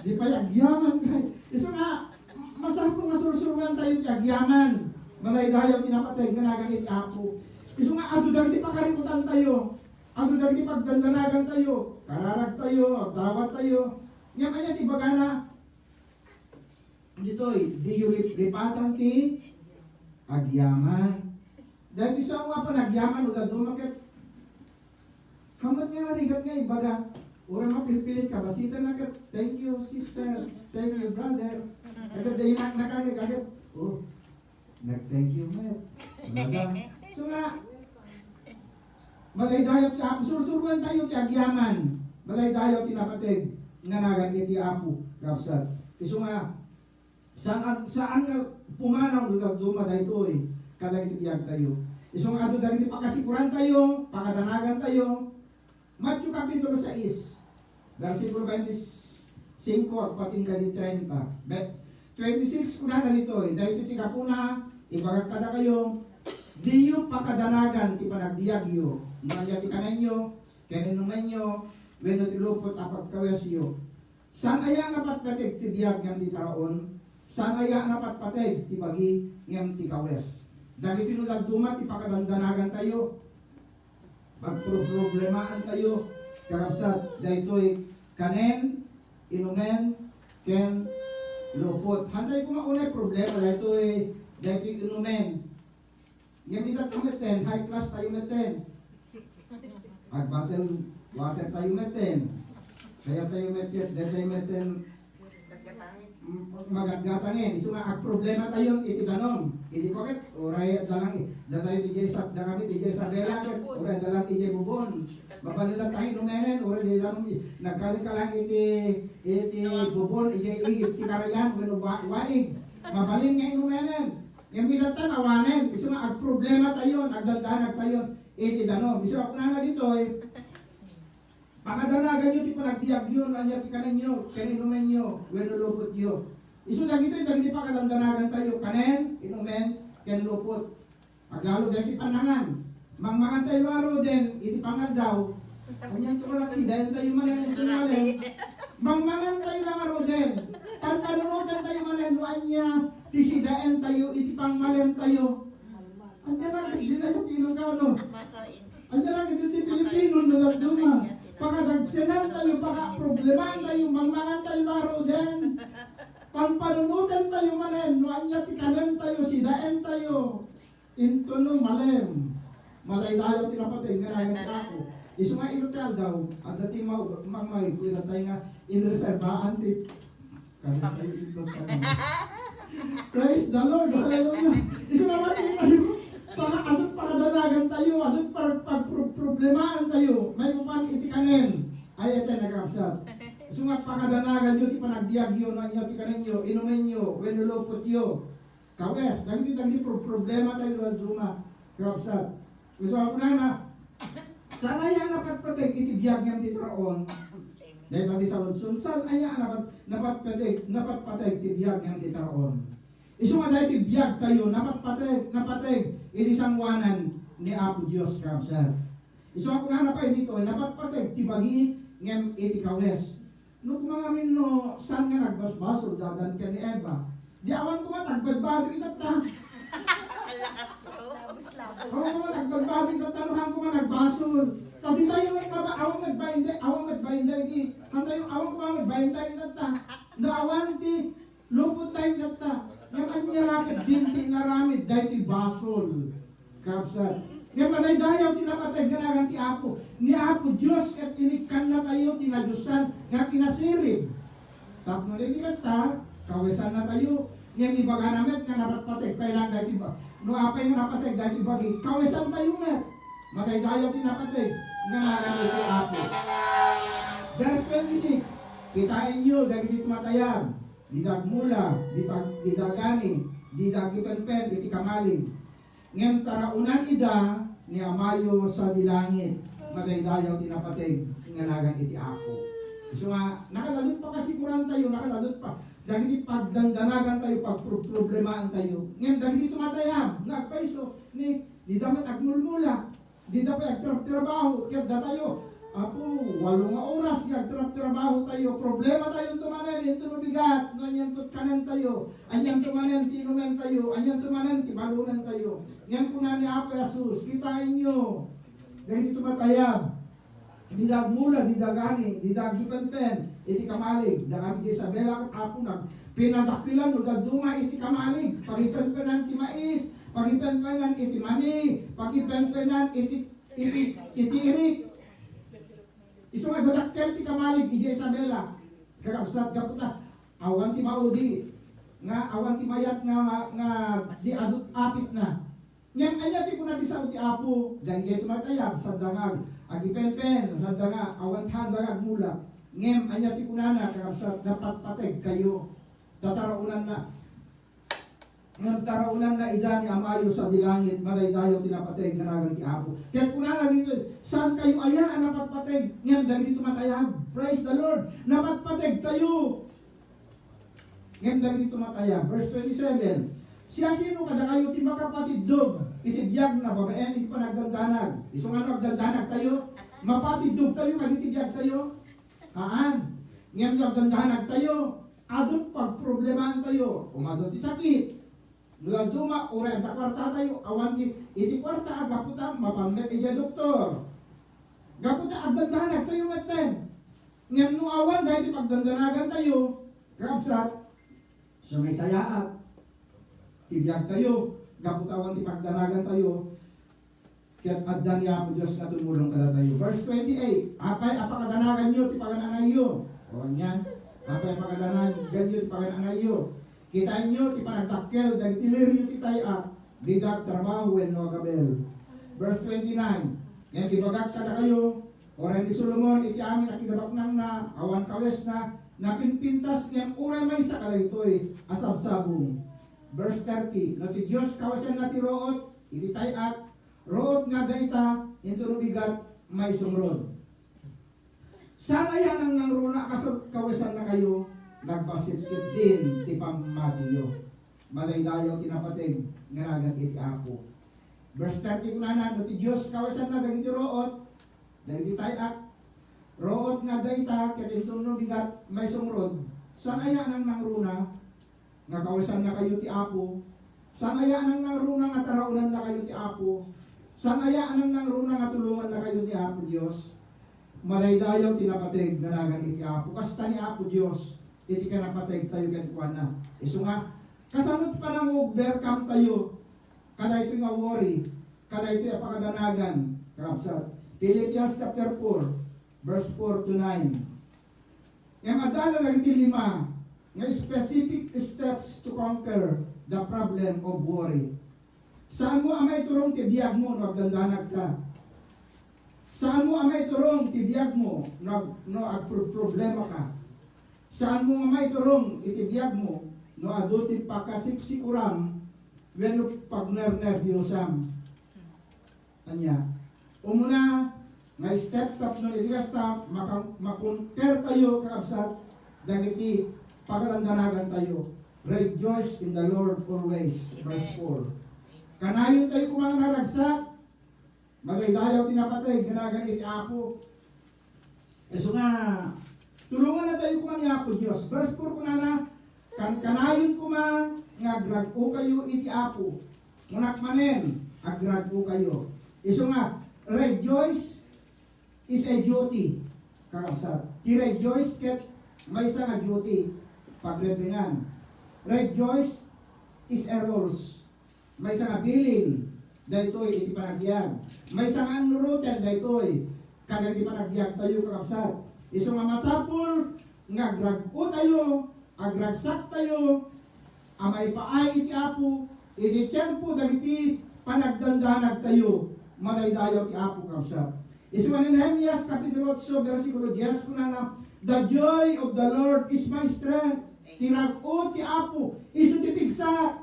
Di pay agyaman, kay. Isu nga, masapul nga sursuroan tayo ti agyaman. Madaydayaw ti napateg nga nagan iti Apo. Isu nga, adu dagiti pakarikutan tayo. Adu dagiti pagdandanagan tayo. Kararag tayo, agdawat tayo. Ngem ania ti bagana, ditoy, diyo rip-, ripatan ti agyaman. Dahil gusto mo nga panagyaman, o daduma ket, hamat nga narigat nga ibaga, uray mapilpilit ka, basita na ket, "Thank you, sister. Thank you, brother." Agad dahil nak-, nakagag-, agad, "Oh, nag-thank you, met." Talaga. So nga, madaydayaw ti Apo, sursuroan tayo ti agyaman. Madaydayaw ti napateg nga nagan iti Apo, kabsat. Isu nga, saan, saan nga pumanaw no dadduma daytoy kadagiti biag tayo. Isu nga adu dagiti pakasikuran tayo, pakadanagan tayo. Matthew Kapitulo sais, bersikulo twenty-five agpating kadi treinta. Be-, twenty-six kunana ditoy, daytoy ti gapuna, ibagak kadakayo, diyo pakadanagan ti panagbiagyo, no ania ti kanenyo, ken inumenyo, wenno ti lupot a pagkawesyo. Saan aya a napatpateg ti biag ngem ti taraon? Saan aya a napatpateg ti bagi ngem ti kawes? Dagiti no dadduma ti pakadandanagan tayo, pagproproblemaen tayo, kakabsat, daytoy kanen, inumen, ken lupot. Hantay koma unay problema daytoy, daytoy inumen. Ngem ita tayo metten, high class tayo metten. Ag-bottle water tayo metten. Kaya tayo metten, dahil tayo metten, mm, magatgatangen. Isu nga, agproblema tayo iti danum. Iti paket, uray dalang i-, datayo ti Jay Sab-, da kami ti Jay Isabela, ket uray dalang iti bubon. Mabalin lang tayo numenen, uray di danum i-, nagkaling ka lang iti, iti bubon, iti igit, ti karayan, wenno wa-, waig. Mabalin nga inumenen. Ngem itatta awanen, isu nga agproblema tayon, agdandanag tayon iti danum. Isu a kunana ditoy, pakadanaganyo ti panagbiagyo, no ania ti kanenyo, ken inumenyo, wenno lupotyo. Isu dagitoy, dagiti pakadandanagan tayo, kanen, inumen, ken lupot. Aglalo dagiti pannangan. Mangmangan tayo nga ruden, iti pangaldaw. Anian to, malaksid, daentayo manen, iti malem. Mangmangan tayo nga ruden. Panpanunotan tayo manen, no ania, ti sidaentayo, iti pangmalem tayo. Ania lang, di na ti Ilocano. Ania lang, di ti Pilipino, no dadduma. Pakadagsenan tayo, pakaproblemaan tayo, mangmangan tayo nga ruden. Panpanunotan tayo manen, no ania ti kanen tayo, sidaen tayo. Intono malem, madaydayaw ti napateg nga nagan ti Apo. Isu nga ita ti aldaw, adda ti mau-, mangmay, kuya tayo nga inreserbaan ti, kami tayo, itlog tayo. Praise the Lord, hallelujah. Isu nga mati tayo, paka-, adut pakadanagan tayo, adut par-, pagpro-, problemaen tayo, maipapan iti kanen. Ay, ete, nagkakabsat. Isu nga pakadanagan yo ti panagbiag yo, no ania ti kanen yo, inumen yo, wenno lupot yo. Kawes, dagiti, dagiti pro-, problema tayo dadduma. Kakabsat. Gusto ko na na, saan aya a napatpateg iti biag ngem ti taraon? Dahil pati sa Luzon, saan aya a napat-, napatpateg, napatpateg ti biag ngem ti taraon? Isu nga daytoy biag tayo, napatpateg, napateg iti sanguanan ni Apo Dios, kakabsat. Isu a kunana pay ditoy, napatpateg ti bagi ngem iti kawes. No kumangamin no saan nga nagbasbasol da Adan ken ni Eva, di awan koma ti agbagbagi itatta. Ang lakas to. Labos-labos. Awan koma ti agbagbagi itatta no han koma nagbasol. Ta ditayo met maba-, awan met bainday, awan met bainday di. Hantayo, awan koma met bainday itatta. No awan ti lupot tayo itatta. Ngem ania la ketdin ti inaramid daytoy basol? Kabsat. Ngem madaydayaw ti napateg nga nagan ti Apo. Ni Apo Dios ket inikkanna tayo ti nadiosan nga kinasirib. Tapno iti kasta, kawesanna tayo. Ngem ibagana met nga napatpateg pay lang daytoy ba-, no apay nga napateg daytoy bagi, kawesan tayo met. Madaydayaw ti napateg nga nagan iti Apo. Verse twenty-six. Kitaenyo dagiti tumatayab, dida agmula, dida, dida agani, dida agipenpen iti kamalig. Ngem taraonan ida ni Amayo sadi langit. Madaydayaw ti napateg nga nagan iti Apo. Isu nga, nakaladutpa kasigurantayo, nakaladutpa. Dagiti pagdandanagantayo, pagproblemaantayo. Ngem dagiti tumatayab nga agpayso, ni, dida met agmulmula. Dida pay agtrabtrabaho, ket datayo, Apo, walo nga oras nga agtrabtrabahotayo. Problematayo manen, inton no bigat, no anianto ti kanentayo, anianto manen ti inumentayo, anianto manen ti balonentayo. Ngem kuna ni Apo Jesus, kitaenyo, dagiti tumatayab, dida agmula, dida agani, dida agipenpen iti kamalig. Dagiti Isabela ket Apo, nagpinadakkelan no dadduma iti kamalig. Pagipenpenan ti mais, pagipenpenan iti mani, pagipenpenan iti, iti, iti irik. Isu nga dadakkel ti kamalig, idiay Isabela. Kakabsat, gapu ta, awan ti maudi, nga awan ti mayat nga, nga, nga di adu ti apitna. Ngem ania ti kuna ti sao ti Apo? Dagiti tumatayab, sanda nga ag-, agipenpen, sanda nga awan ti handa nga agmula. Ngem ania ti kunana, kakabsat, napatpategkayo. Tataruonanna. Ngem taraonanna ida ni Amayo sadi langit, madaydayaw ti napateg nga nagan ti Apo. Ket kunana ditoy, saankayo aya a napatpateg, ngem dagiti tumatayab. Praise the Lord! Napatpategtayo. Ngem dagiti tumatayab. Verse twenty-seven, "Siasino kadakayo ti makapatiddog iti biagna babaen iti panagdandanag?" Isu nga no agdandanagtayo, mapatiddogtayo kadagiti biagtayo? Haan. Ngem no agdandanagtayo, adu pagproblemaantayo. Umadu ti sakit. No dadduma, uray adda kuartatayo, awan ti, iti kuarta, gapu ta mapan met idiay doktor. Gapu ta agdandanagtayo metten. Ngem no awan daytoy pagdandanagantayo, kabsat, sumaysayaat ti biagtayo, gapu ta awan ti pagdanagantayo, ket adda ni Apo Dios nga tumulong kadatayo. Verse twenty-eight, "Apay a pakadanaganyo ti pagan-anayyo?" O, anian? "Apay a pakadanaganyo ti pagan-anayyo? Kitaenyo ti panagdakkel dagiti liryo ti tay-ak, dida agtrabaho wenno agabel." Verse twenty-nine, "Ngem ibagak kadakayo, uray ni Solomon iti amin a kinabaknangna, awan kawesna, napimpintas ngem uray maysa kadaytoy a sabsabong." Verse thirty, "No ti Dios kawesenna ti ruot iti tay-ak, ruot nga dayta, inton no bigat, maisungrod." Saan aya a nangnangruna a kas kawesannakayo, nagbassit ketdin ti pammatiyo. Madaydayaw ti napateg nga nagan iti Apo. Verse thirty kunana, "No ti Dios kawesanna dagiti ruot, dagiti tay-ak, ruot nga dayta, ket inton no bigat, maisungrod, saan aya a nangnangruna nga kawesannakayo ti Apo? Saan aya a nangnangruna nga taraonannakayo ti Apo? Saan aya a nangnangruna nga tulongannakayo ti Apo Dios?" Madaydayaw ti napateg nga nagan iti Apo. Kasta ni Apo Dios iti kinapategtayo kenkuana. Isu nga, kasano ti panang-overcome tayo kadaytoy nga worry, kadaytoy a pakadanagan, kakabsat? Philippians chapter four, verse four to nine. Ngem adda dagiti lima nga specific steps to conquer the problem of worry. Saanmo a maiturong ti biagmo no agdandanagka. Saanmo a maiturong ti biagmo no ag-, no agproproblemaka. Saanmo a maiturong iti biagmo no adu ti pakasiksikuram wenno pagnernerbiosam. Ania? Umuna nga step tapno iti kasta, maka-, makonquer tayo, kakabsat, dagiti pakadandanagan tayo. "Rejoice in the Lord always." Verse four. Kanayon tayo koma nga naragsak, madaydayaw ti napateg nga nagan iti Apo. Isu nga, tulonganna tayo koma ni Apo Dios. Verse four kunana, "Kankanayon koma nga agrag-okayo iti Apo." Kunak manen, agrag-okayo. Isu nga, rejoice is a duty. Kakabsat, ti rejoice ket maysa nga duty, pagrebengan. Rejoice is a rules. Maysa nga bilin daytoy iti panagbiag. Maysa nga annuroten daytoy kadagiti panagbiagtayo, kakabsat. Isu nga masapul nga agrag-o tayo, agragsak tayo, a maipaay iti Apo iti tiempo dagiti panagdandanag tayo. Madaydayaw ti Apo, kakabsat. Isu nga ni Nehemias, Kapitulo otso, bersikulo dies, kunana, The joy of the Lord is my strength. Ti rag-o ti Apo, isu ti pigsa.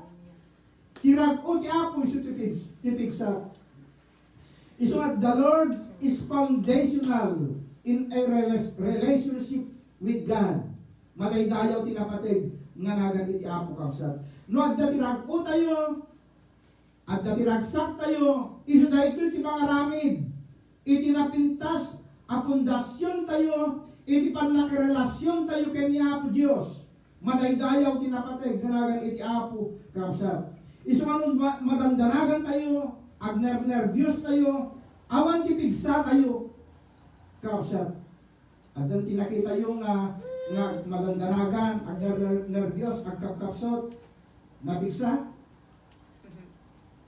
Ti rag-o ti Apo, isu ti pigs-, ti pigsa. Isu nga, the Lord is foundational in a relas-, relationship with God. Madaydayaw ti napateg nga nagan iti Apo, kabsat. No adda ti rag-o tayo, adda ti ragsak tayo, isu daytoy ti mangaramid iti napintas a pundasyon tayo, iti pannakarelasyon tayo ken ni Apo Dios. Madaydayaw ti napateg nga nagan iti Apo, kabsat. Isu nga no ma-, madandanagan tayo, agnernerbios tayo, awan ti pigsa tayo, kabsat. Addan ti nakitayo nga, nga madandanagan, agner-, nerbios, agkapkapsot. Napigsa?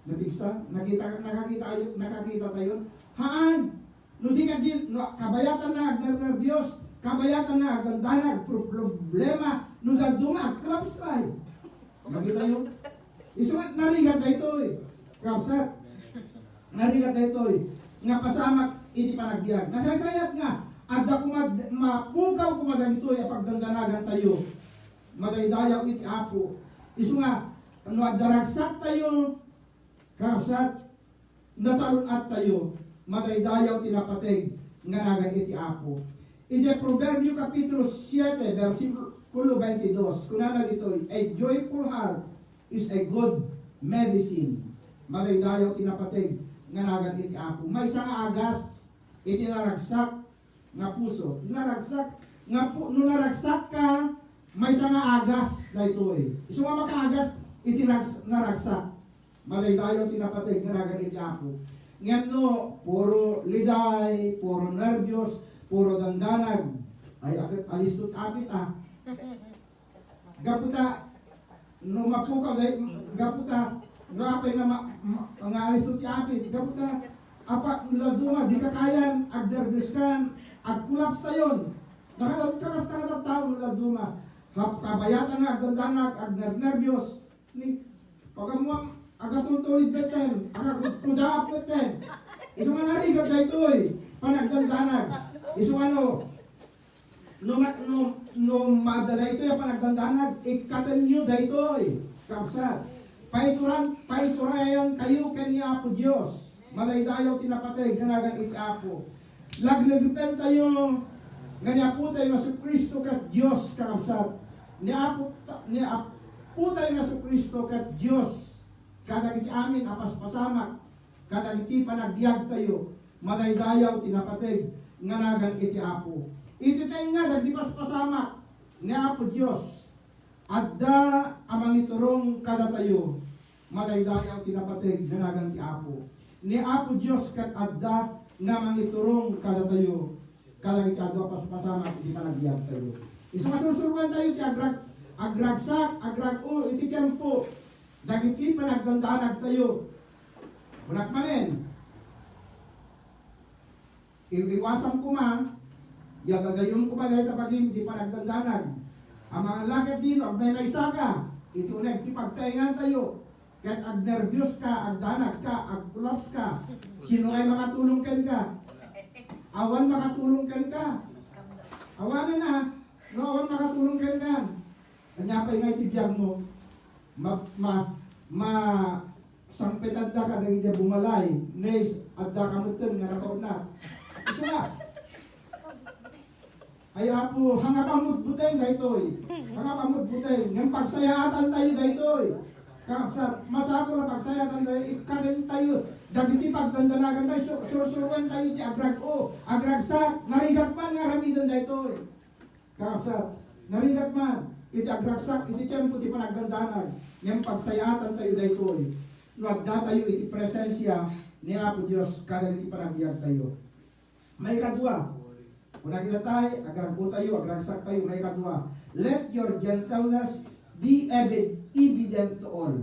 Napigsa? Nakita, nakakita ayo, nakakita tayo? Haan! No di ka di, no, kabayatan na agnernerbios, kabayatan na agdandanag, pro-, problema, no dadduma, agclaps pay. Nakita yo? Isu nga, narigat daytoy. Kabsat. Narigat daytoy. Nga pasamak iti panagbiag. Nasaysayat nga, adda koma, mapukaw koma dagitoy a pagdandanagan tayo. Madaydayaw iti Apo. Isu nga, no adda ragsak tayo, kabsat, nasalun-at tayo, madaydayaw ti napateg nga nagan iti Apo. Iti Proverbio Kapitulo siete, bersikulo twenty-dos, kunana ditoy, "A joyful heart is a good medicine." Madaydayaw ti napateg nga nagan iti Apo. Maysa nga agas iti naragsak nga puso. Ti naragsak nga pu-, no naragsak ka, maysa nga agas daytoy. Isu nga makaagas iti rags-, naragsak. Madaydayaw ti napateg nga nagan iti Apo. Ngem no puro liday, puro nerbios, puro dandanag, ay, ag-, alisto ti apit, a. Gapu ta, no mapukaw, day, gapu ta, no apay nga ma-, ma-, nga alisto ti apit, gapu ta, apa, no dadduma, di ka kayan, agnerbios kan, agclaps tayon. Nakadagka kasta nga tattao, no dadduma. Hap-, kabayatan nga agdandanag, agnernerbios. Ni, pag-ammoam, agatultulid metten, agakudkudaap metten. Isu nga narigat daytoy, panagdandanag. Isu nga no, no ma-, no, no maadda daytoy a panagdandanag, ikkatenyo daytoy, kabsat. Paituran-, paiturayan kayo ken ni Apo Dios. Madaydayaw ti napateg nga nagan iti Apo. Laglagipen tayo nga ni Apo tayo Jesu-Cristo ket Dios, kakabsat. Ni Apo ta-, ni Apo tayo Jesu-Cristo ket Dios kadagiti amin a paspasamak, kadagiti panagbiag tayo, madaydayaw ti napateg nga nagan iti Apo. Iti tengnga dagiti paspasamak ni Apo Dios, adda a mangiturong kadatayo. Madaydayaw ti napateg nga nagan ti Apo. Ni Apo Dios ket adda nga mangiturong kadatayo, kadagiti adu a paspasamak iti panagbiag tayo. Isu nga sursuroen tayo ti agrag-, agragsak, agrag-o iti tiempo dagiti panagdandanag tayo. Kunak manen, Iw-iwasam koma, ya dadayon koma dayta bagim ti panagdandanag. Amangan la ket dino agmaymaysa ka, iti uneg ti pagtaengan tayo, ket agnerbios ka, agdanag ka, agclaps ka. Sino ngay makatulong kenka? Awan makatulong kenka. Awanen a, no awan makatulong kenka. Ania pay nga iti biagmo? Ma-, ma-, ma-, sangpetadda kadagiti bumalay, nes, adda ka metten nga nakauna. Isu nga. Ay, Apo, hangapanmo buteng daytoy. Hangapanmo buteng. Ngem pagsayaatan tayo daytoy. Kabsat, masapul a pagsayaatan tayo, ikkaden tayo. Dagiti pagdandanagan tayo, sur-, sursuroen tayo ti agrag-o, agragsak, narigat man nga aramiden daytoy. Kakabsat, narigat man iti agragsak iti tiempo ti panagdandanag, ngem pagsayaatan tayo daytoy no adda tayo iti presensia ni Apo Dios kadagiti panagbiag tayo. Maikadua, kuna kita tay, agragko tayo, agragsak tayo, maikadua, let your gentleness be evi-, evident to all.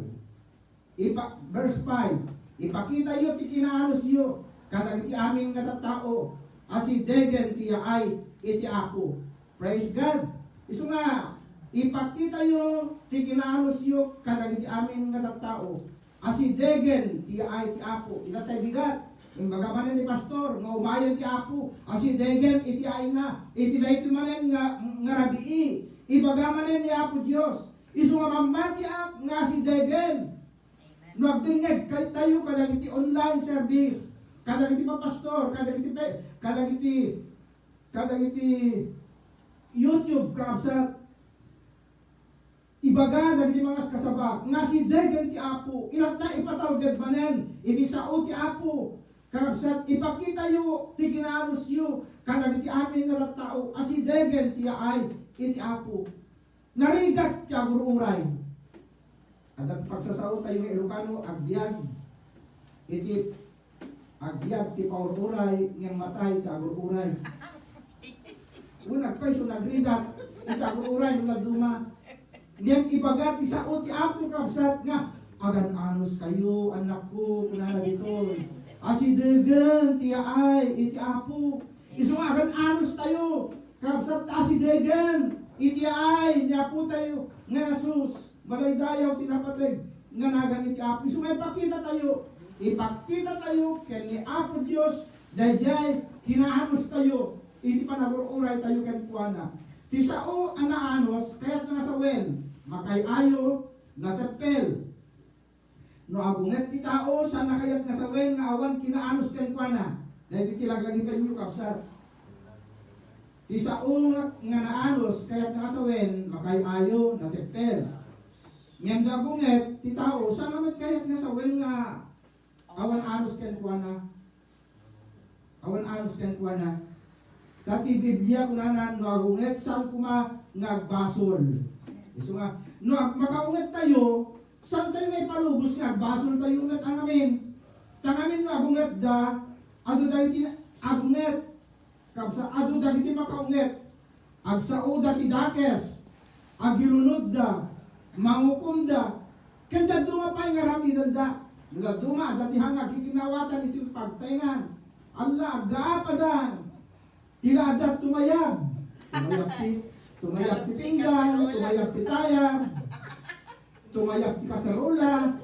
Ipa-, verse five, "Ipakitayo ti kinaanusyo kadagiti amin nga tattao, asidegen ti yaay iti Apo." Praise God! Isu nga, ipakitayo ti kinaanusyo kadagiti amin nga tattao, asidegen ti yaay ti Apo. Ita tay bigat. Imbaga manen ni Pastor nga umayen ti Apo, asidegen iti ayna, iti daytoy manen nga, nga rabii. Ibaga manen ni Apo Dios, isu nga mammatiak nga asidegen. No agdengngeg kay tayo kadagiti online service, kadagiti papastor, kadagiti pe-, kadagiti, kadagiti YouTube, kakabsat, ibaga dagiti mangaskasaba nga asidegen ti Apo, ilatta ipatalged manen iti sao ti Apo. Kakabsat, ipakitayo ti kinaanusyo kadagiti amin nga tattao, asidegen ti yaay iti Apo. Narigat ti agur-uray. Adda ti pagsasao tayo nga Ilocano, agbiag. Iti agbiag ti paur-uray, ngem matay ti agur-uray. Unag pay so nagrigat, iti agur-uray no dadduma. Ngem ibaga ti sao ti Apo, kabsat, nga, "Agan-anos kayo, annakko," kunana ditoy. "Asidegen ti yaay iti Apo." Isu nga agan-anos tayo, kabsat, ta asidegen iti yaay ni Apo tayo nga Jesus. Madaydayaw ti napateg nga nagan iti Apo. Isu nga ipakita tayo, ipakita tayo ken ni Apo Dios daydiay kinaanus tayo iti panagur-uray tayo kenkuana. Ti sao a naanus, kayat nga sawen, makaay-ayo, nateppel. No agunget ti tao, saan a kayat nga sawen nga awan kinaanus kenkuana. Daytoy ti laglagipenyo, kabsat. Ti sao nga naanus, kayat nga sawen, makaay-ayo, nateppel. Ngem no agunget ti tao, saan a met kayat nga sawen nga awan anus kenkuana. Awan anus kenkuana. Ta ti Biblia kunana, no agunget, saan koma nga agbasol. Isu nga, no ag-, makaunget tayo, saan tayo nga ipalubos nga agbasol tayo met a ngamin? Ta ngamin no agungetda, adu dagiti agunget. Kabsa, adu dagiti makaunget, agsaoda ti dakes, agilunodda, mangukomda, ken dadduma pay nga aramidenda. No dadduma, adda ti hang-, agkikinnawatan iti pagtaengan. Alla, aggaapadan. Ti la adda tumayab. Tumayab ti, tumayab ti pinggan, tumayab ti tayab. Tumayab ti kaserola.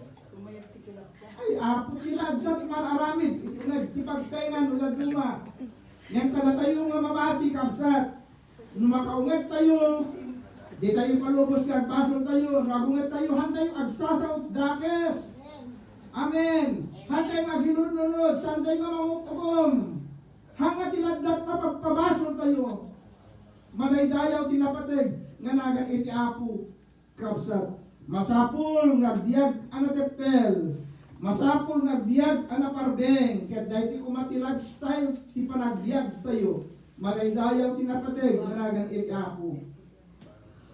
Ay, Apo, ti la adda ti man-aramid iti uneg ti pagtaengan no dadduma. Ngem kadatayo nga mamati, kabsat, no makaunget tayo, di tayo palubos nga agbasol tayo. No agunget tayo, han tayo agsasao dakes. Amen. Han tayo nga agilunod, saan tayo nga mangukom? Hanga ti laddat mapagpabasol tayo. Madaydayaw ti napateg nga nagan iti Apo. Kabsat, masapul nga agbiag a nateppel, masapul nga agbiag a naparbeng, ket daytoy koma ti lifestyle ti panagbiagtayo. Madaydayaw ti napateg nga nagan iti Apo.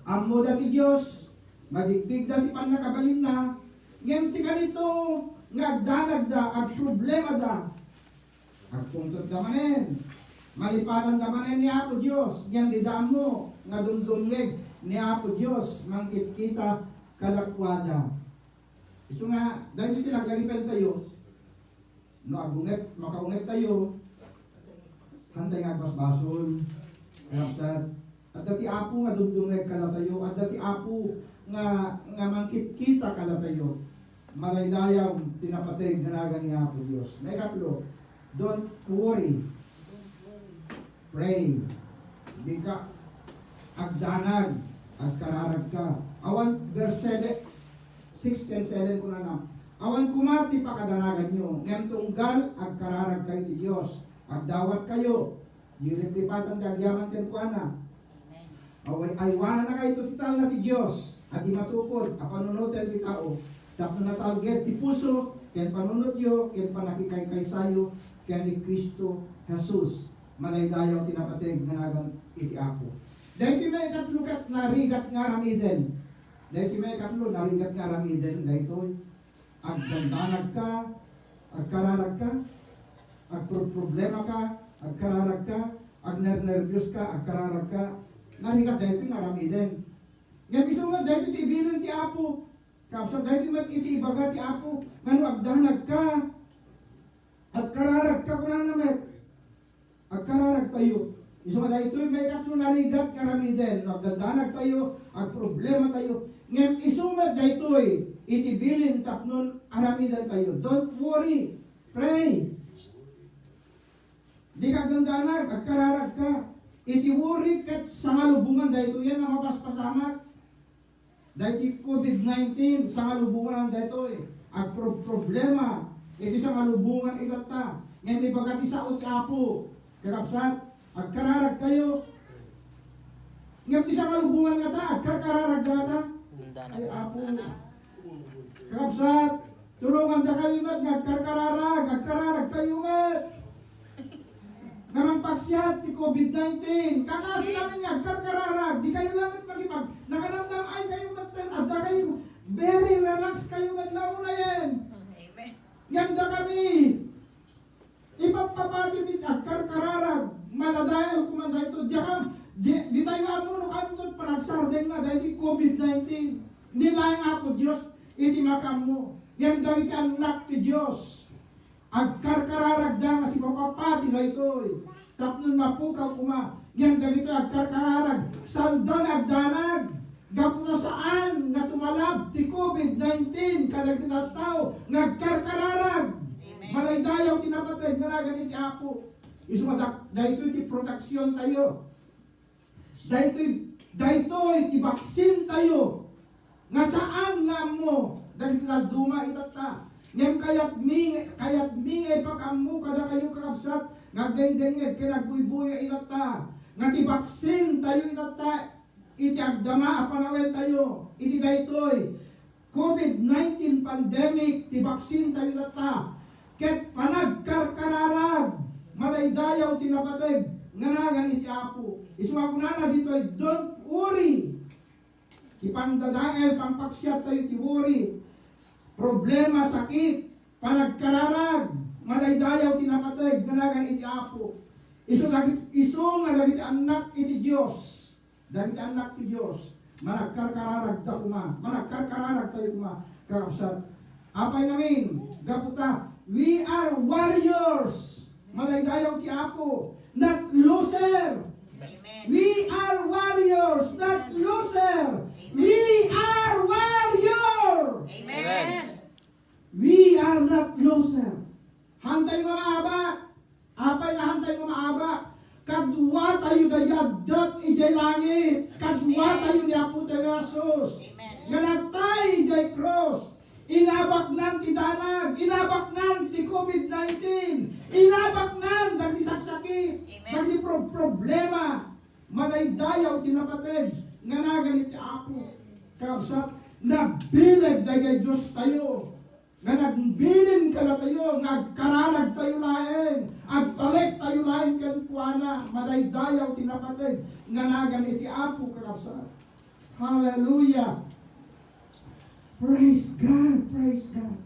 Ammoda ti Dios, mabigbigda ti pannakabalinna, ngem ti kanito nga agdanagda, agproblemada, agpungtotda manen. Malipatanda manen ni Apo Dios, ngem dida ammo nga dumdumngeg ni Apo Dios mangkitkita kadakuada. Isu nga, daytoy ti laglagipen tayo. No agunget, makaunget tayo, han tayo nga agbasbasol. Kaysa, adda ti Apo nga dumdumngeg kadatayo, adda ti Apo nga, nga mangkitkita kadatayo. Madaydayaw ti napateg nga nagan ni Apo Dios. Maikatlo, don't worry. Pray. Dika agdanag, agkararagka. Awan, verse seven, six ken seven kunana, "Awan koma ti pakadanaganyo, ngem tunggal agkararagkayo ti Dios, agdawatkayo." Di liplipatan ti agyaman kenkuana. Awan, aywanannakayto ti talna ti Dios a di matukod a panunoten ti tao, tapno natalged ti puso ken panunotyo ken pannakikaykaysayo ken ni Cristo Jesus. Madaydayaw ti napateg nga nagan iti Apo. Daytoy maikatlo ket narigat nga aramiden. Daytoy maikatlo, narigat nga aramiden daytoy. Agdandanagka, agkararagka, agproproblemaka, agkararagka, agnernerbios ka, agkararagka. Narigat daytoy nga aramiden. Ngem isu met daytoy ti ibilin ti Apo. Kabsat daytoy met iti ibaga ti Apo, nga no agdanagka, agkararagka, kunana met. Agkararagtayo. Isu nga daytoy maikatlo narigat nga aramiden, no agdandanagtayo, agproblematayo. Ngem isu met daytoy iti bilin tapno aramidentayo. Don't worry. Pray. Dika agdandanag, agkararagka. Iti worry ket sangalubongan daytoy a mapaspasamak. Daytoy COVID nineteen, sangalubongan daytoy. Agproproblema iti sangalubongan itatta. Ngem ibaga ti sao ti Apo, kakabsat, agkararagkayo. Ngem ti sangalubongan ngata, agkarkararagda ngata. Ay, Apo. Kakabsat, tulongandakayo met nga agkarkararag, agkararagkayo met. Nga mangpaksiat ti COVID nineteen, kakasi laeng nga agkarkararag, dikayo laeng makipag-, nakanamnam-ay kayo met, adda kayo, very relax kayo met la unayen. Amen. Ngem dakami, ipapapati met agkarkararag, maladayaw koma daytoy, diakam, di, ditayo ammo no kanto panagsardengna daytoy COVID nineteen. Ni laeng Apo Dios iti makaammo. Ngem dagiti annak ti Dios, agkarkararagda nga sipapapati daytoy. Tapno mapukaw koma, ngem dagiti agkarkararag, sanda nga agdanag. Gapu ta saan nga tumalab ti COVID nineteen kadagiti tattao nga agkarkararag. Amen. Malaydayaw ti napateg nga nagan iti Apo. Isu nga dak-, daytoy ti proteksiontayo. Daytoy, daytoy ti baksintayo nga saan nga ammo dagiti dadduma itatta. Ngem kayatmi, kayatmi nga ipakaammo kadakayo, kakabsat, nga agdengdengngeg ken agbuybuya itatta, nga ti baksintayo itatta iti agdama a panawentayo iti daytoy COVID nineteen pandemic, ti baksintayo itatta, ket panagkarkararag, madaydayaw ti napateg nga nagan iti Apo. Isu nga kunana ditoy, "Don't worry." Ti pangdadael, pangpaksiattayo ti worry, problema, sakit, panagkararag, madaydayaw ti napateg nga nagan iti Apo. Isu dagit-, isu nga dagiti annak iti Dios. Dagiti annak ti Dios, managkarkararagda koma, managkarkararagtayo koma, kakabsat. Apay ngamin, gapu ta, we are warriors. Madaydayaw ti Apo, not loser. Amen. We are warriors, not loser. Amen. We are warrior. Amen. We are not loser. Haantayo nga maabak. Apay nga haantayo nga maabak? Kaduatayo daydi adda idiay langit. Kaduatayo ni Apotayo Jesus. Amen. Nga natay idiay krus. Inabaknan ti danag. Inabaknan ti COVID nineteen. Inabaknan dagiti saksakit. Amen. Dagiti pro-, problema. Madaydayaw ti napateg nga nagan iti Apo. Kakabsat, nabileg daydi Diostayo. Nga nagbilin kadatayo nga agkararagtayo laeng, agtalektayo laeng kenkuana, madaydayaw ti napateg nga nagan iti Apo, kakabsat. Hallelujah! Praise God! Praise God!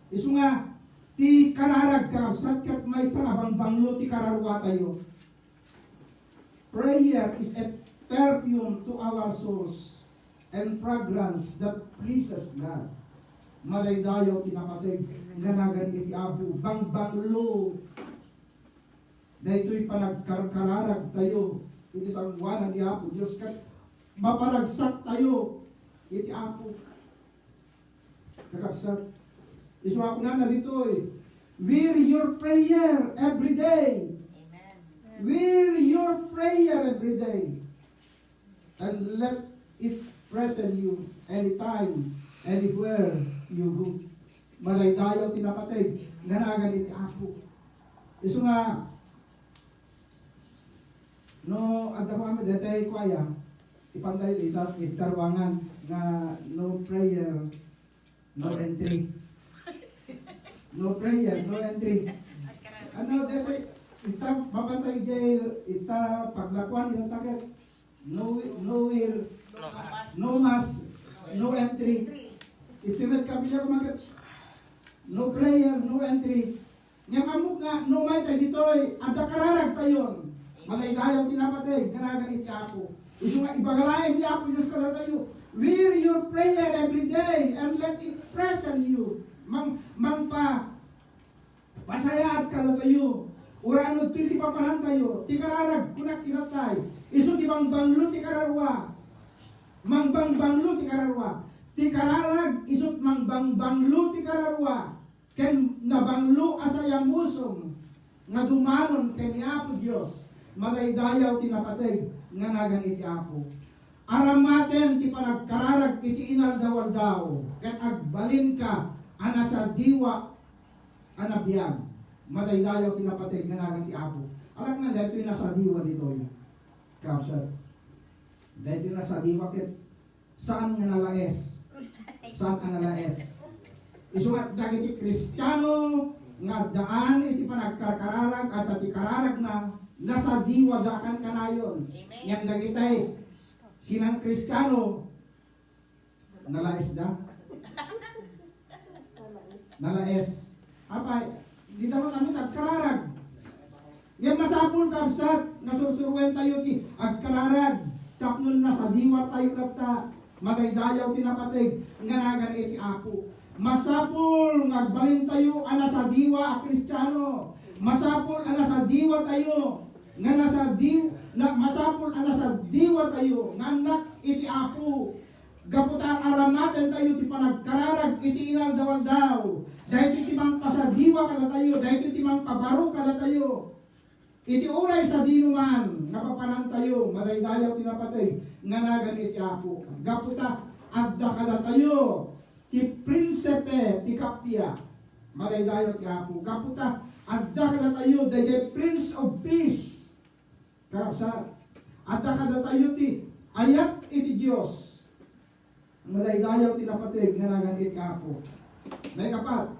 Isu nga, ti kararag, kakabsat, ket maysa nga bangbanglo ti kararuatayo. Prayer is a perfume to our souls and fragrance that pleases God. Madaydayaw ti napateg nga nagan iti Apo. Bangbanglo. Daytoy panagkarkararagtayo iti sangoanan ni Apo Dios ket maparagsaktayo iti Apo. Kakabsat, isu a kunana ditoy, "Wear your prayer every day." Amen. Wear your prayer every day. And let it present you anytime, anywhere you go. Madaydayaw ti napateg nga nagan iti Apo. Isu nga, no, adda pa kami, detay ko aya, ipantayo ita, ita ruangan nga no prayer, no entry. No prayer, no entry. Ano, detay, ita, mapantayo jay, ita, paglakuan, ita, taket, no, no will, no mass, no entry. Iti met kapilya ko maket, no prayer, no entry. Ngem ammok nga, no umay tayo ditoy, adda kararagtayon. Madaydayaw ti napateg, nga nagan iti Apo. Isu nga ibaga laeng ni Apo Dios kadatayo, "Wear your prayer every day and let it present you." Mang, mangpa, pasayaat kadatayo. Uray no ti papanantayo, ti kararag, kunak itatay. Isu ti bangbanglo ti kararua. Mangbangbanglo ti kararua. Ti kararag, isut mangbang-, bangbanglo ti kararua. Ken nabanglo a sayamusom nga dumanon ken ni Apo Dios, madaydayaw ti napateg nga nagan iti Apo. Aramaten ti panagkararag iti inaldaw-aldaw, ket agbalinka a nasadiwa a nabiag. Madaydayaw ti napateg nga nagan ti Apo. Alak man, daytoy nasadiwa ditoy. Kapsat. Daytoy nasadiwa ket saan nga nalaes. Saan nga nalaes. Isu nga dagiti Kristiano nga addaan iti panagkarkararag, adda ti kararagna, nasadiwada kankanayon. Amen. Ngem dagiti sinan-Kristiano, nalaesda. Nalaes. Apay, dita met amin agkararag. Ngem masapul, kabsat, nga sursuruentayo ti agkararag tapno nasadiwatayo latta. Madaydayaw ti napateg nga nagan iti Apo. Masapul nga agbalintayo a nasadiwa a Kristiano. Masapul a nasadiwatayo nga nasadi-, na, masapul a nasadiwatayo nga annak iti Apo. Gapu ta aramatentayo ti panagkararag iti inaldaw-aldaw. Daytoy ti mangpasadiwa kadatayo, daytoy ti mangpabaro kadatayo. Iti uray sadinoman nga papanantayo, madaydayaw ti napateg nga nagan iti Apo. Gapu ta adda kadatayo ti prinsipe ti kappia. Madaydayaw ti Apo. Gapu ta adda kadatayo daydiay Prince of Peace. Kakabsat, adda kadatayo ti ayat iti Dios. Madaydayaw ti napateg nga nagan iti Apo. Maikapat,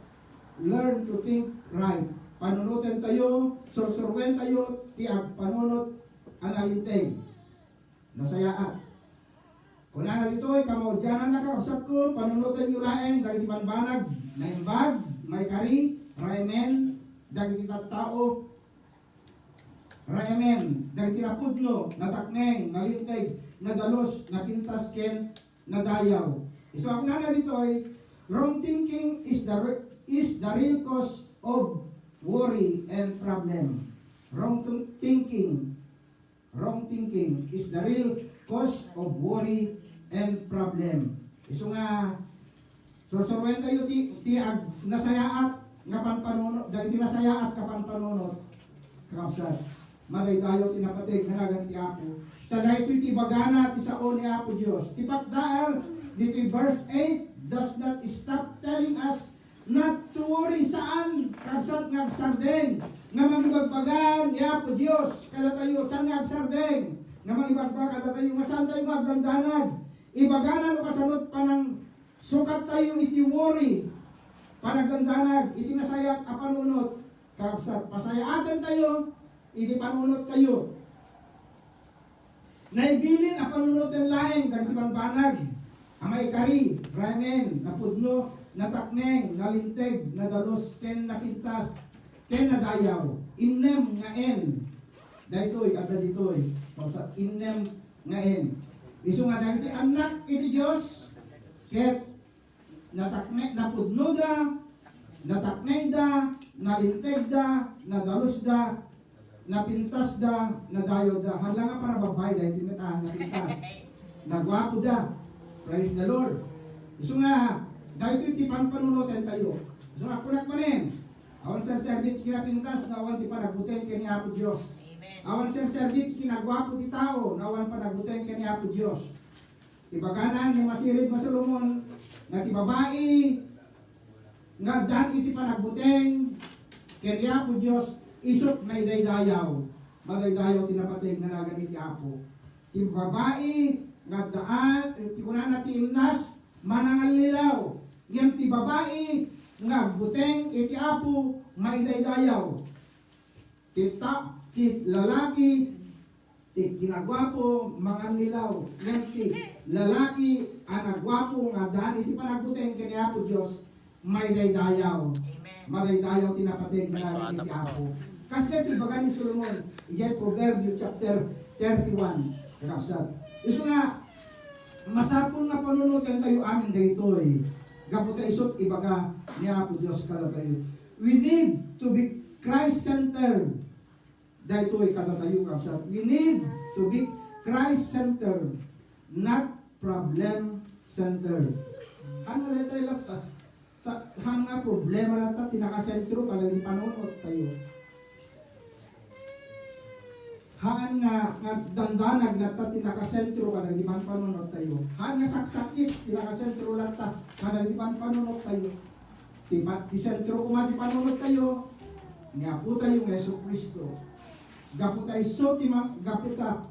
learn to think right. Panunotentayo, sursuruentayo ti agpanunot a nalinteg. Nasayaat. Kunana ditoy, kamaudiananna, kakabsatko, panunotenyo laeng dagiti bambanag, naimbag, maikari, raemen, dagiti tattao, raemen, dagiti napudno, natakneng, nalinteg, nadalus, napintas, ken nadayaw. Isu a kunana ditoy, wrong thinking is the re-, is the real cause of worry and problem. Wrong thin-, thinking, wrong thinking is the real cause of worry and problem. Isu nga, sursuruentayo ti, ti ag-, nasayaat nga panpanunot, dagiti nasayaat nga panpanunot. Kakabsat, madaydayaw ti napateg nga nagan ti Apo. Ta daytoy ti ibagana ti sao ni Apo Dios. Ti patdaal ditoy verse eight, does not stop telling us not to worry. Saan, kabsat, nga agsardeng nga mangibagbaga ni Apo Dios kadatayo. Saan nga agsardeng nga mangibagbaga kadatayo nga saantayo nga agdandanag? Ibagana no kasanot panang sukat tayo iti worry, panagdandanag, iti nasayaat a panunot. Kakabsat, pasayaatan tayo iti panunot tayo. Naibilin a panunoten laeng dagiti bambanag a maikari, raemen, napudno, natakneng, nalinteg, nadalus, ken napintas, ken nadayaw. Innem nga N. Daytoy, adda ditoy. Kakabsat, innem nga N. Isu nga dagiti annak iti Dios, ket natakne-, napudnoda, nataknengda, nalintegda, nadalusda, napintasda, nadayawda. Hala nga para babayi daytoy met a napintas. Naguapoda. Praise the Lord. Isu nga, daytoy ti panpanunotentayo. Isu nga, kunak manen, awan serserbi ti kinapintas, no awan ti panagbuteng ken ni Apo Dios. Amen. Awan serserbi ti kinaguapo ti tao, no awan panagbuteng ken ni Apo Dios. Ibagana ni Masirib nga Solomon nga ti babai nga addan iti panagbuteng ken ni Apo Dios isut' maidaydayaw. Madaydayaw ti napateg nga nagan iti Apo. Ti babai nga addaan, ti kunana ti imnas, manangallilaw. Ngem ti babai nga agbuteng iti Apo, maidaydayaw. Ti ta-, ti lalaki, ti kinaguapo, mangallilaw. Ngem ti lalaki a naguapo nga addaan iti panagbuteng ken ni Apo Dios, maidaydayaw. Amen. Madaydayaw ti napateg nga nagan iti Apo. Kasdiay ti ibaga ni Solomon, idiay Proverbio chapter thirty-one, kakabsat. Isu nga, masapul nga panunotentayo amin daytoy. Gapu ta isut' ibaga ni Apo Dios kadatayo. We need to be Christ-centered. Daytoy kadatayo, kabsat. We need to be Christ-centered, not problem-centered. Ano daytoy latta? Ta, han nga problema latta ti nakasentro kadagiti panunottayo. Haan nga, nga dandanag latta ti nakasentro kadagiti panpanunottayo. Haan nga saksakit ti nakasentro latta kadagiti panpanunottayo. Ti pa-, ti sentro koma ti panunottayo, ni Apotayo nga Jesu-Cristo. Gapu ta isu ti ma-, gapu ta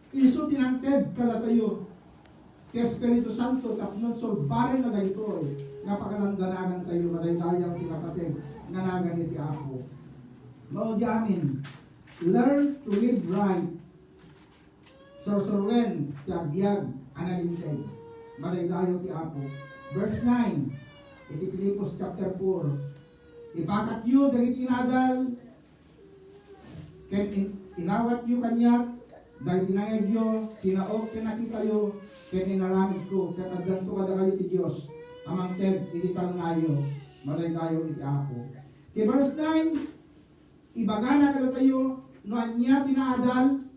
isu ti nangted kadatayo ti Espiritu Santo tapno sulbarenna dagitoy nga pakadandanagantayo. Madaydayaw ti napateg nga nagan iti Apo. Mao di amin. Learn to live right. Sursuruen ti agbiag a nalinteg. Madaydayaw ti Apo. Verse nine, iti Filipos chapter four, "Ipakatyo dagiti inadal, ken in-, inawatyo kaniak dagiti nangegyo, sinaok ken nakitayo, ken inaramidko, ket addanto kadakayo ti Dios a mangted iti talnayo." Madaydayaw iti Apo. Ti verse nine, ibagana kadatayo no ania ti naadal,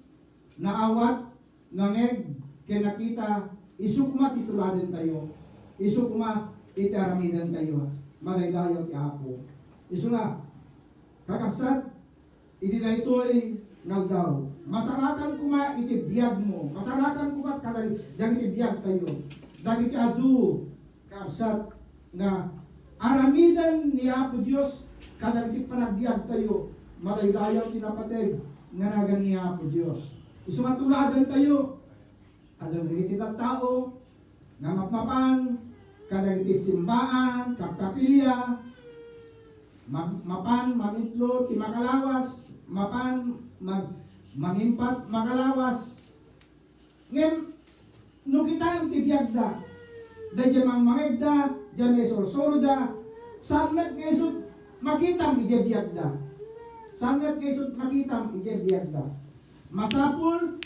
naawat, nangeg, ken nakita, isu koma ti tuladentayo, isu koma iti aramidentayo. Madaydayaw ti Apo. Isu nga, kakabsat, iti daytoy nga aldaw, masarakan koma iti biagmo, masarakan koma kadagiti biagtayo, dagiti adu, kakabsat, nga aramiden ni Apo Dios kadagiti panagbiagtayo. Madaydayaw ti napateg nga nagan ni Apo Dios. Isu nga tuladentayo kadagiti tattao nga mapmapan kadagiti simbaan, kapkapilya, ma-, mapan mamitlo ti makalawas, mapan mag-, mamimpat makalawas. Ngem no kitaem ti biagda, daydiay mangmangegda, diay maisursuroda, saan met nga isut' makitam idiay biagda. Saan met nga isut' makitam idiay biagda. Masapul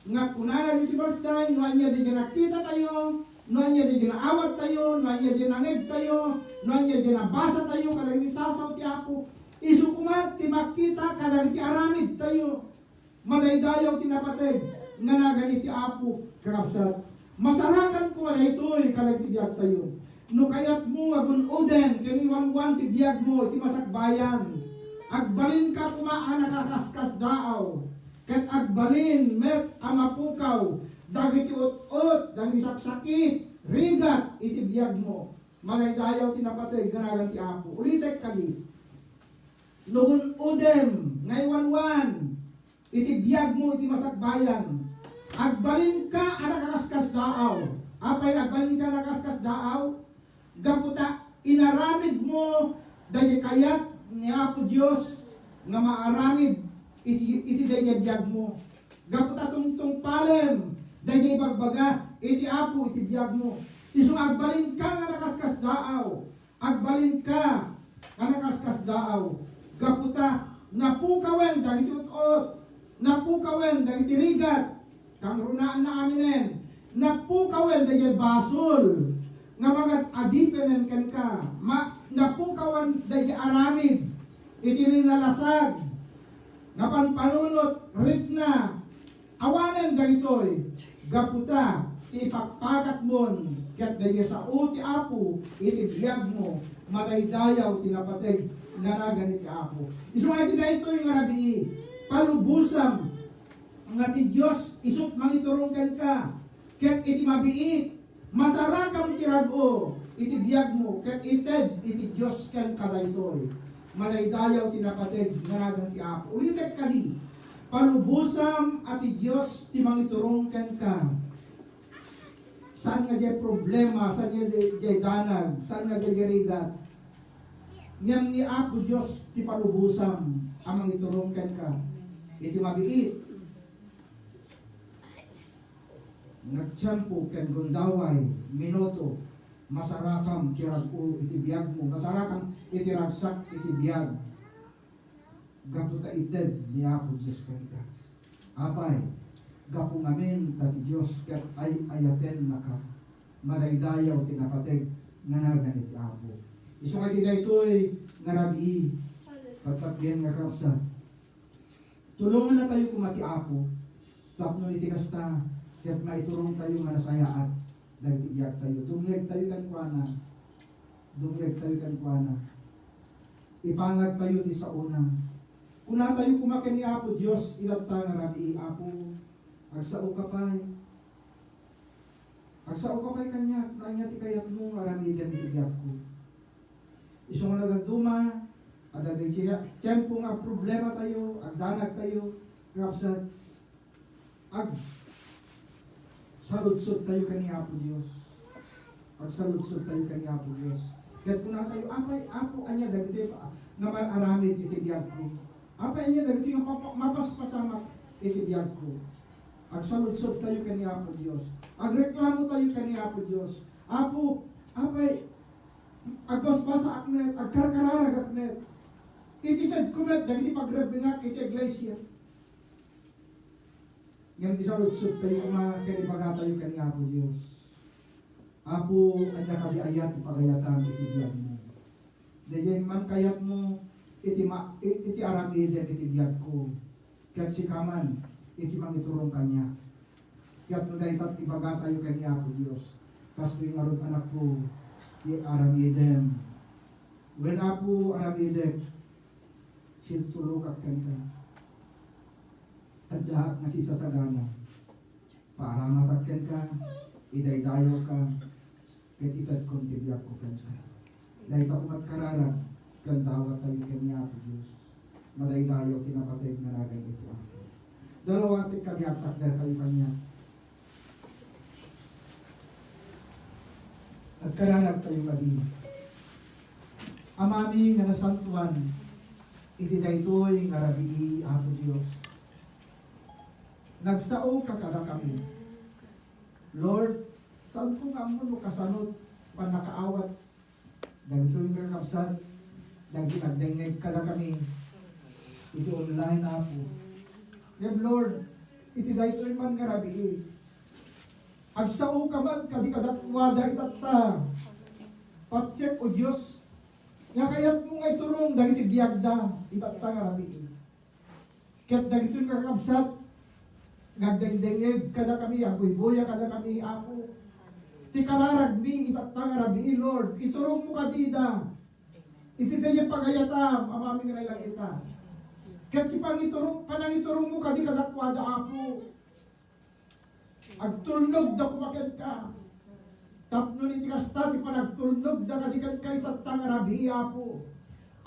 nga kunana ditoy verse nine, no ania daydiay nakitatayo, no ania daydiay naawattayo, no ania daydiay nangegtayo, no ania daydiay nabasatayo kadagiti sasao ti Apo, isu koma ti makita kadagiti aramidtayo. Madaydayaw ti napateg nga nagan iti Apo, kakabsat. Masarakan koma daytoy kadagiti biagtayo. No kayatmo nga gun-oden ken iwanwan ti biagmo iti masakbayan, agbalinka koma a nakaskasdaaw, ket agbalin met a mapukaw dagiti ut-ot, dagiti saksakit, rigat iti biagmo. Madaydayaw ti napateg nga nagan ti Apo. Ulitek kadi. No gun-odem nga iwanwan iti biagmo iti masakbayan, agbalinka a nakaskasdaaw. Apay agbalinka a nakaskasdaaw? Gapu ta inaramidmo daydi kayat ni Apo Dios nga maaramid iti, iti daydi biagmo. Gapu ta tungtungpalem daydi ibagbaga iti Apo iti biagmo. Isu nga agbalinka nga nakaskasdaaw. Agbalinka a nakaskasdaaw, gapu ta napukawen dagiti ut-ot, napukawen dagiti rigat, kangrunaanna aminen, napukawen dagiti basol nga mangad-adipenen kenka, ma-, napukawen dagiti aramid iti linalasag nga panpanunot rikna. Awanen dagitoy, gapu ta ti ipakpakatmon ket daydi sao ti Apo iti biagmo, madaydayaw ti napateg nga nagan iti Apo. Isu nga iti daytoy nga rabii, palubosam nga ti Dios isut' mangiturong kenka, ket iti mabiit, masarakam ti rag-o iti biagmo ket ited iti Dios kenka daytoy. Madaydayaw ti napateg nga nagan ti Apo. Ulitek kadi, palubosam a ti Dios ti mangiturong kenka. Saan nga diay problema, saan nga diay, diay danag, saan nga diay rigat. Ngem ni Apo Dios ti palubosam a mangiturong kenka. Iti mabiit, nga tiempo ken gundaway, minuto, masarakam ti rag-o iti biagmo, masarakam iti ragsak iti biag. Gapu ta ited ni Apo Dios kenka. Apay, gapu ngamin ta ti Dios ket ay-ayatennaka, madaydayaw ti napateg nga nagan iti Apo. Isu nga iti daytoy nga rabii, pagpatbian nga kabsat, tulongennatayo koma ti Apo, tapno iti kasta, ket maiturongtayo nga nasayaat dagiti biagtayo. Dumngegtayo kenkuana. Dumngegtayo kenkuana. Ipangagtayo ti saona. Kunatayo koma ken ni Apo Dios, itatta nga rabii, Apo, agsaoka pay. Agsaoka pay kaniak, no ania ti kayatmo nga aramiden iti biagko. Isu nga nadadduma, adda daytoy a tiempo nga agproblematayo, agdanagtayo, kakabsat, agsaludsodtayo ken ni Apo Dios. Agsaludsodtayo ken ni Apo Dios. Ket kunatayo, "Apay, Apo, ania dagitoy nga maaramid iti biagko? Apay, ania dagitoy nga mapa-, mapaspasamak iti biagko?" Agsaludsodtayo ken ni Apo Dios. Agreklamotayo ken ni Apo Dios. "Apo, apay, agbasbasaak met, agkarkararagak met. Itedko met dagiti pagrebbengak iti iglesia." Ngem isaludsodtayo koma ken ibagatayo ken ni Apo Dios, "Apo, adda kadi aya ti pagayatam iti biagmo? Daydiay man kayatmo iti ma-, i-, iti aramiden iti biagko, ket sika man iti mangiturong kaniak." Ket no dayta ti ibagatayo ken ni Apo Dios, "Kastoy ngarud, anakko, ti aramidem." Wen, Apo, aramidek. Sintulokak kenka. Addaak nga sisasagana. Paaramatak kenka, idaydayawka, ket itedkon ti biagko kenka. Dayta met kararag ken dawat tayo ken ni Apo Dios. Madaydayaw ti napateg nga nagan iti Apo. Dalawa ti kadi agtakder kayo kaniak. Agkararag tayo kadi. Amami nga nasantuan, iti daytoy nga rabii, Apo Dios, nagsaoka kadakami. Lord, saanko nga ammo no kasano pannakaawat dagitoy nga kakabsat, dagiti nagdengngeg kadakami iti online, Apo. Ngem, Lord, iti daytoy man nga rabii, agsaoka man kadi kadakuada itatta. Patiek, O Dios, nga kayatmo nga iturong dagiti biagda itatta nga rabii. Ket dagitoy nga kakabsat, nga agdengdengngeg kadakami, agbuybuya kadakami, Apo. Ti kararagmi itatta nga rabii, Lord, iturongmo kadida iti daydiay pagayatam, Amami nga nailangitan. Ket ti pangiturong, panangiturongmo kadi kadakuada, Apo. Agtulnogda koma kenka. Tapno iti kasta ti panagtulnogda kadi kenka itatta nga rabii, Apo.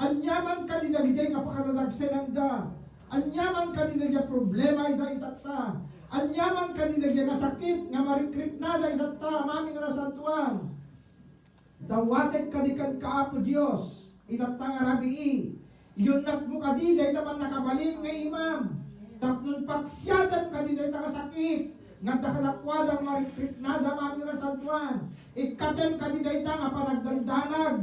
Aniaman kadi dagiti nga pakadadagsenanda. Aniaman kadi dagiti problema ida itatta. Aniaman kadi dagiti nga sakit nga marikriknada itatta, Amami nga nasantuan. Dawatek kadi kenka, Apo Dios, itatta nga rabii. Iyunnatmo kadi dayta pannakabalin nga imam. Tapno paksiatem kadi dayta nga sakit nga adda kadakuada nga marikriknada, Amami nga nasantuan. Ikkatem kadi dayta nga panagdandanag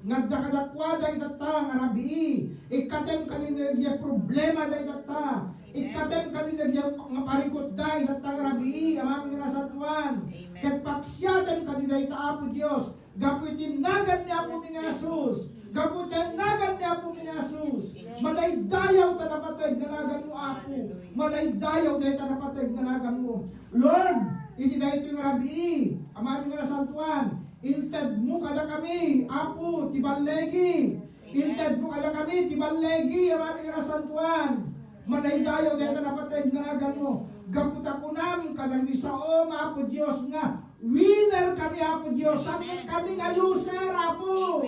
nga adda kadakuada itatta nga rabii. Ikkatem kadi dayta problema da itatta. Ikkatem kadi dayta nga parikutda itatta nga rabii, Amami nga nasantuan. Ket paksiatem kadi dayta, Apo Dios, gapu iti nagan ni Apomi nga Jesus. Gapu iti nagan ni Apomi nga Jesus. Madaydayaw ta napateg nga naganmo, Apo. Madaydayaw dayta napateg nga naganmo. Lord, iti daytoy nga rabii, Amami nga nasantuan, intedmo kadakami, Apo, ti balligi. Intedmo kadakami ti balligi, Amami nga nasantuan. Madaydayaw dayta napateg nga naganmo. Gapu ta kunam kadagiti sao nga, Apo Dios, nga winner kami, Apo Dios. Saan kami nga loser, Apo.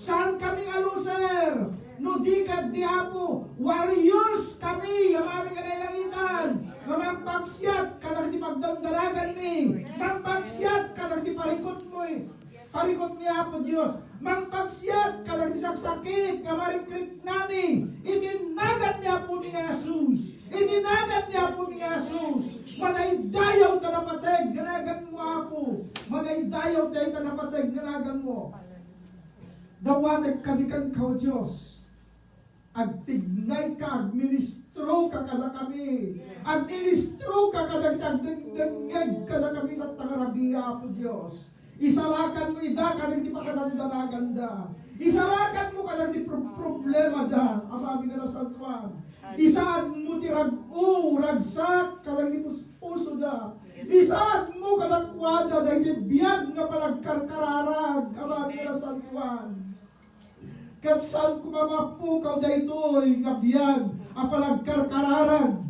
Saan kami nga loser. No di kadi, Apo, warriors kami, Amami nga nailangitan. Nga mangpagsiat kadagiti pagdandanaganmi. Mangpagsiat kadagiti parikutmo. Parikutmi, Apo Dios, mangpagsiat kadagiti saksakit nga marikriknami iti nagan ni Apomi nga Jesus. Iti nagan ni Apomi nga Jesus, madaydayaw ta napateg nga naganmo, Apo. Madaydayaw dayta napateg nga naganmo. Dawatek kadi kenka, O Dios. Agtignayka, agministroka kadakami. Yes. Agministroka kadagiti agdengdengngeg kadakami itatta nga rabii, Apo Dios. Isalakanmo ida kadagiti pakadandanaganda. Isalakanmo kadagiti pro-, problemada, Amami nga nasantuan. Isaadmo ti rag-o, ragsak kadagiti puspusoda. Isaadmo kadakuada dagiti biag nga panagkarkararag, Amami nga nasantuan. Ket saan koma mapukaw daytoy nga biag a panagkarkararag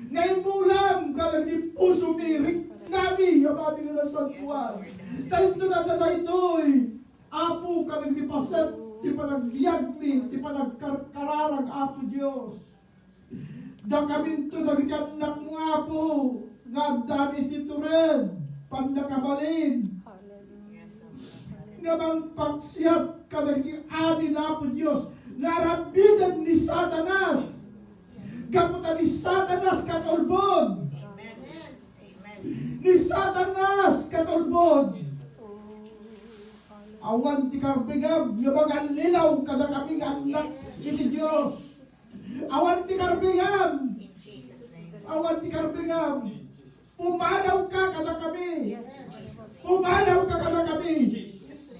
nga imulam kadagiti pusomi, riknami, Amami nga nasantoan. Ta inton adda daytoy, Apo, kadagiti paset ti panagbiagmi, ti panagkarkararag, Apo Dios. Dakaminto dagiti annakmo nga Apo, nga addan iti tured, pannakabalin, nga mangpaksiat kadagiti amin, Apo Dios, nga aramiden ni Satanas. Gapu ta ni Satanas katulbod. Ni Satanas katulbod. Awan ti karbingam nga mangallilaw kadakami nga annak iti Dios. Awan ti karbingam. Awan ti karbingam. Pumanawka kadakami. Pumanawka kadakami.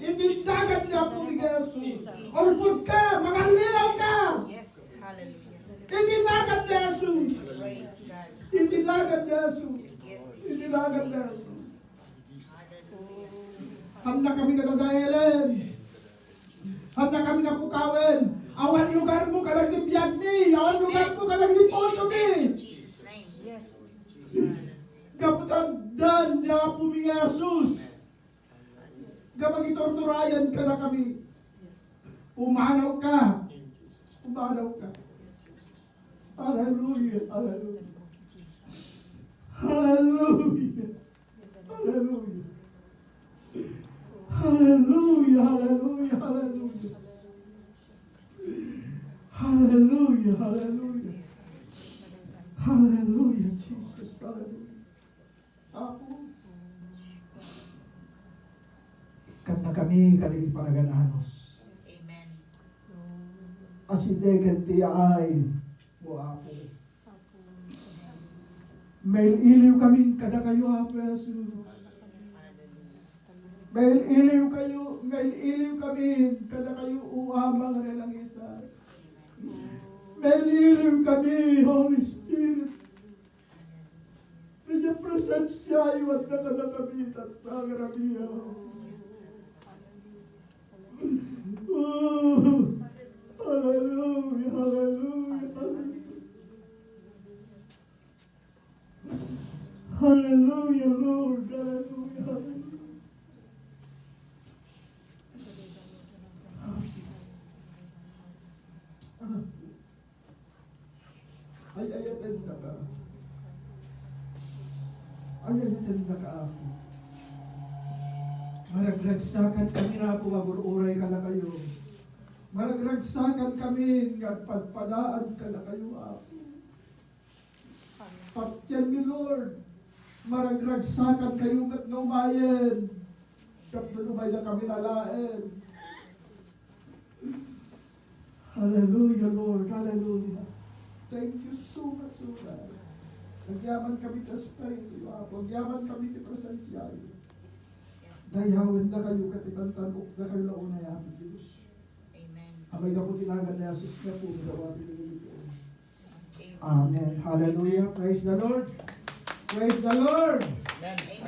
Iti nagan ni Apo ni Jesus. Ulbodka, mangallilawka. Iti nagan ni Jesus. Iti nagan ni Jesus. Iti nagan ni Jesus. Handa kami nga dadaelen. Handa kami nga pukawen. Awan lugarmo kadagiti biagmi. Awan lugarmo kadagiti pusomi. Gapu ta addan ni Apomi nga Jesus nga mangiturturayan kadakami. Pumanawka. Pumanawka. Hallelujah, hallelujah. Hallelujah. Hallelujah. Hallelujah, hallelujah, hallelujah. Hallelujah, hallelujah. Hallelujah, Jesus, hallelujah. Apo, kannakami kadagiti panagan-anos. Amen. Asidegen ti yaay mo, Apo. Mail-iliw kami kadakayo, Apo Jesus. Mail-iliw kayo, mail-iliw kami kadakayo, O Ama nga nailangitan. Mail-iliw kami, Holy Spirit. Iti presensiayo, adda kadakami, tatta, nga rabiya. Oh, hallelujah, hallelujah, hallelujah. Hallelujah, Lord, hallelujah, hallelujah. Ay, ay, atendaka. Ay, ay, atendaka, Apo. Maragragsakan kami, Apo, nga agur-uray kadakayo. Maragragsakan kami nga agpadpadaan kadakayo, Apo. Patienmi, Lord. Maragragsakan kayo met nga umayen. Tapno umayda kami alaen. Hallelujah, Lord. Hallelujah. Thank you so much, O God. Agyaman kami ti Espiritu, Apo. Agyaman kami ti presensiayo. Dayawendakayo ket itantan-okdakayo la unay, Apo Dios. Amen. Amay gapu ti nagan ni Jesus nga puno daw amin. Amen. Hallelujah. Praise the Lord. Praise the Lord. Amen.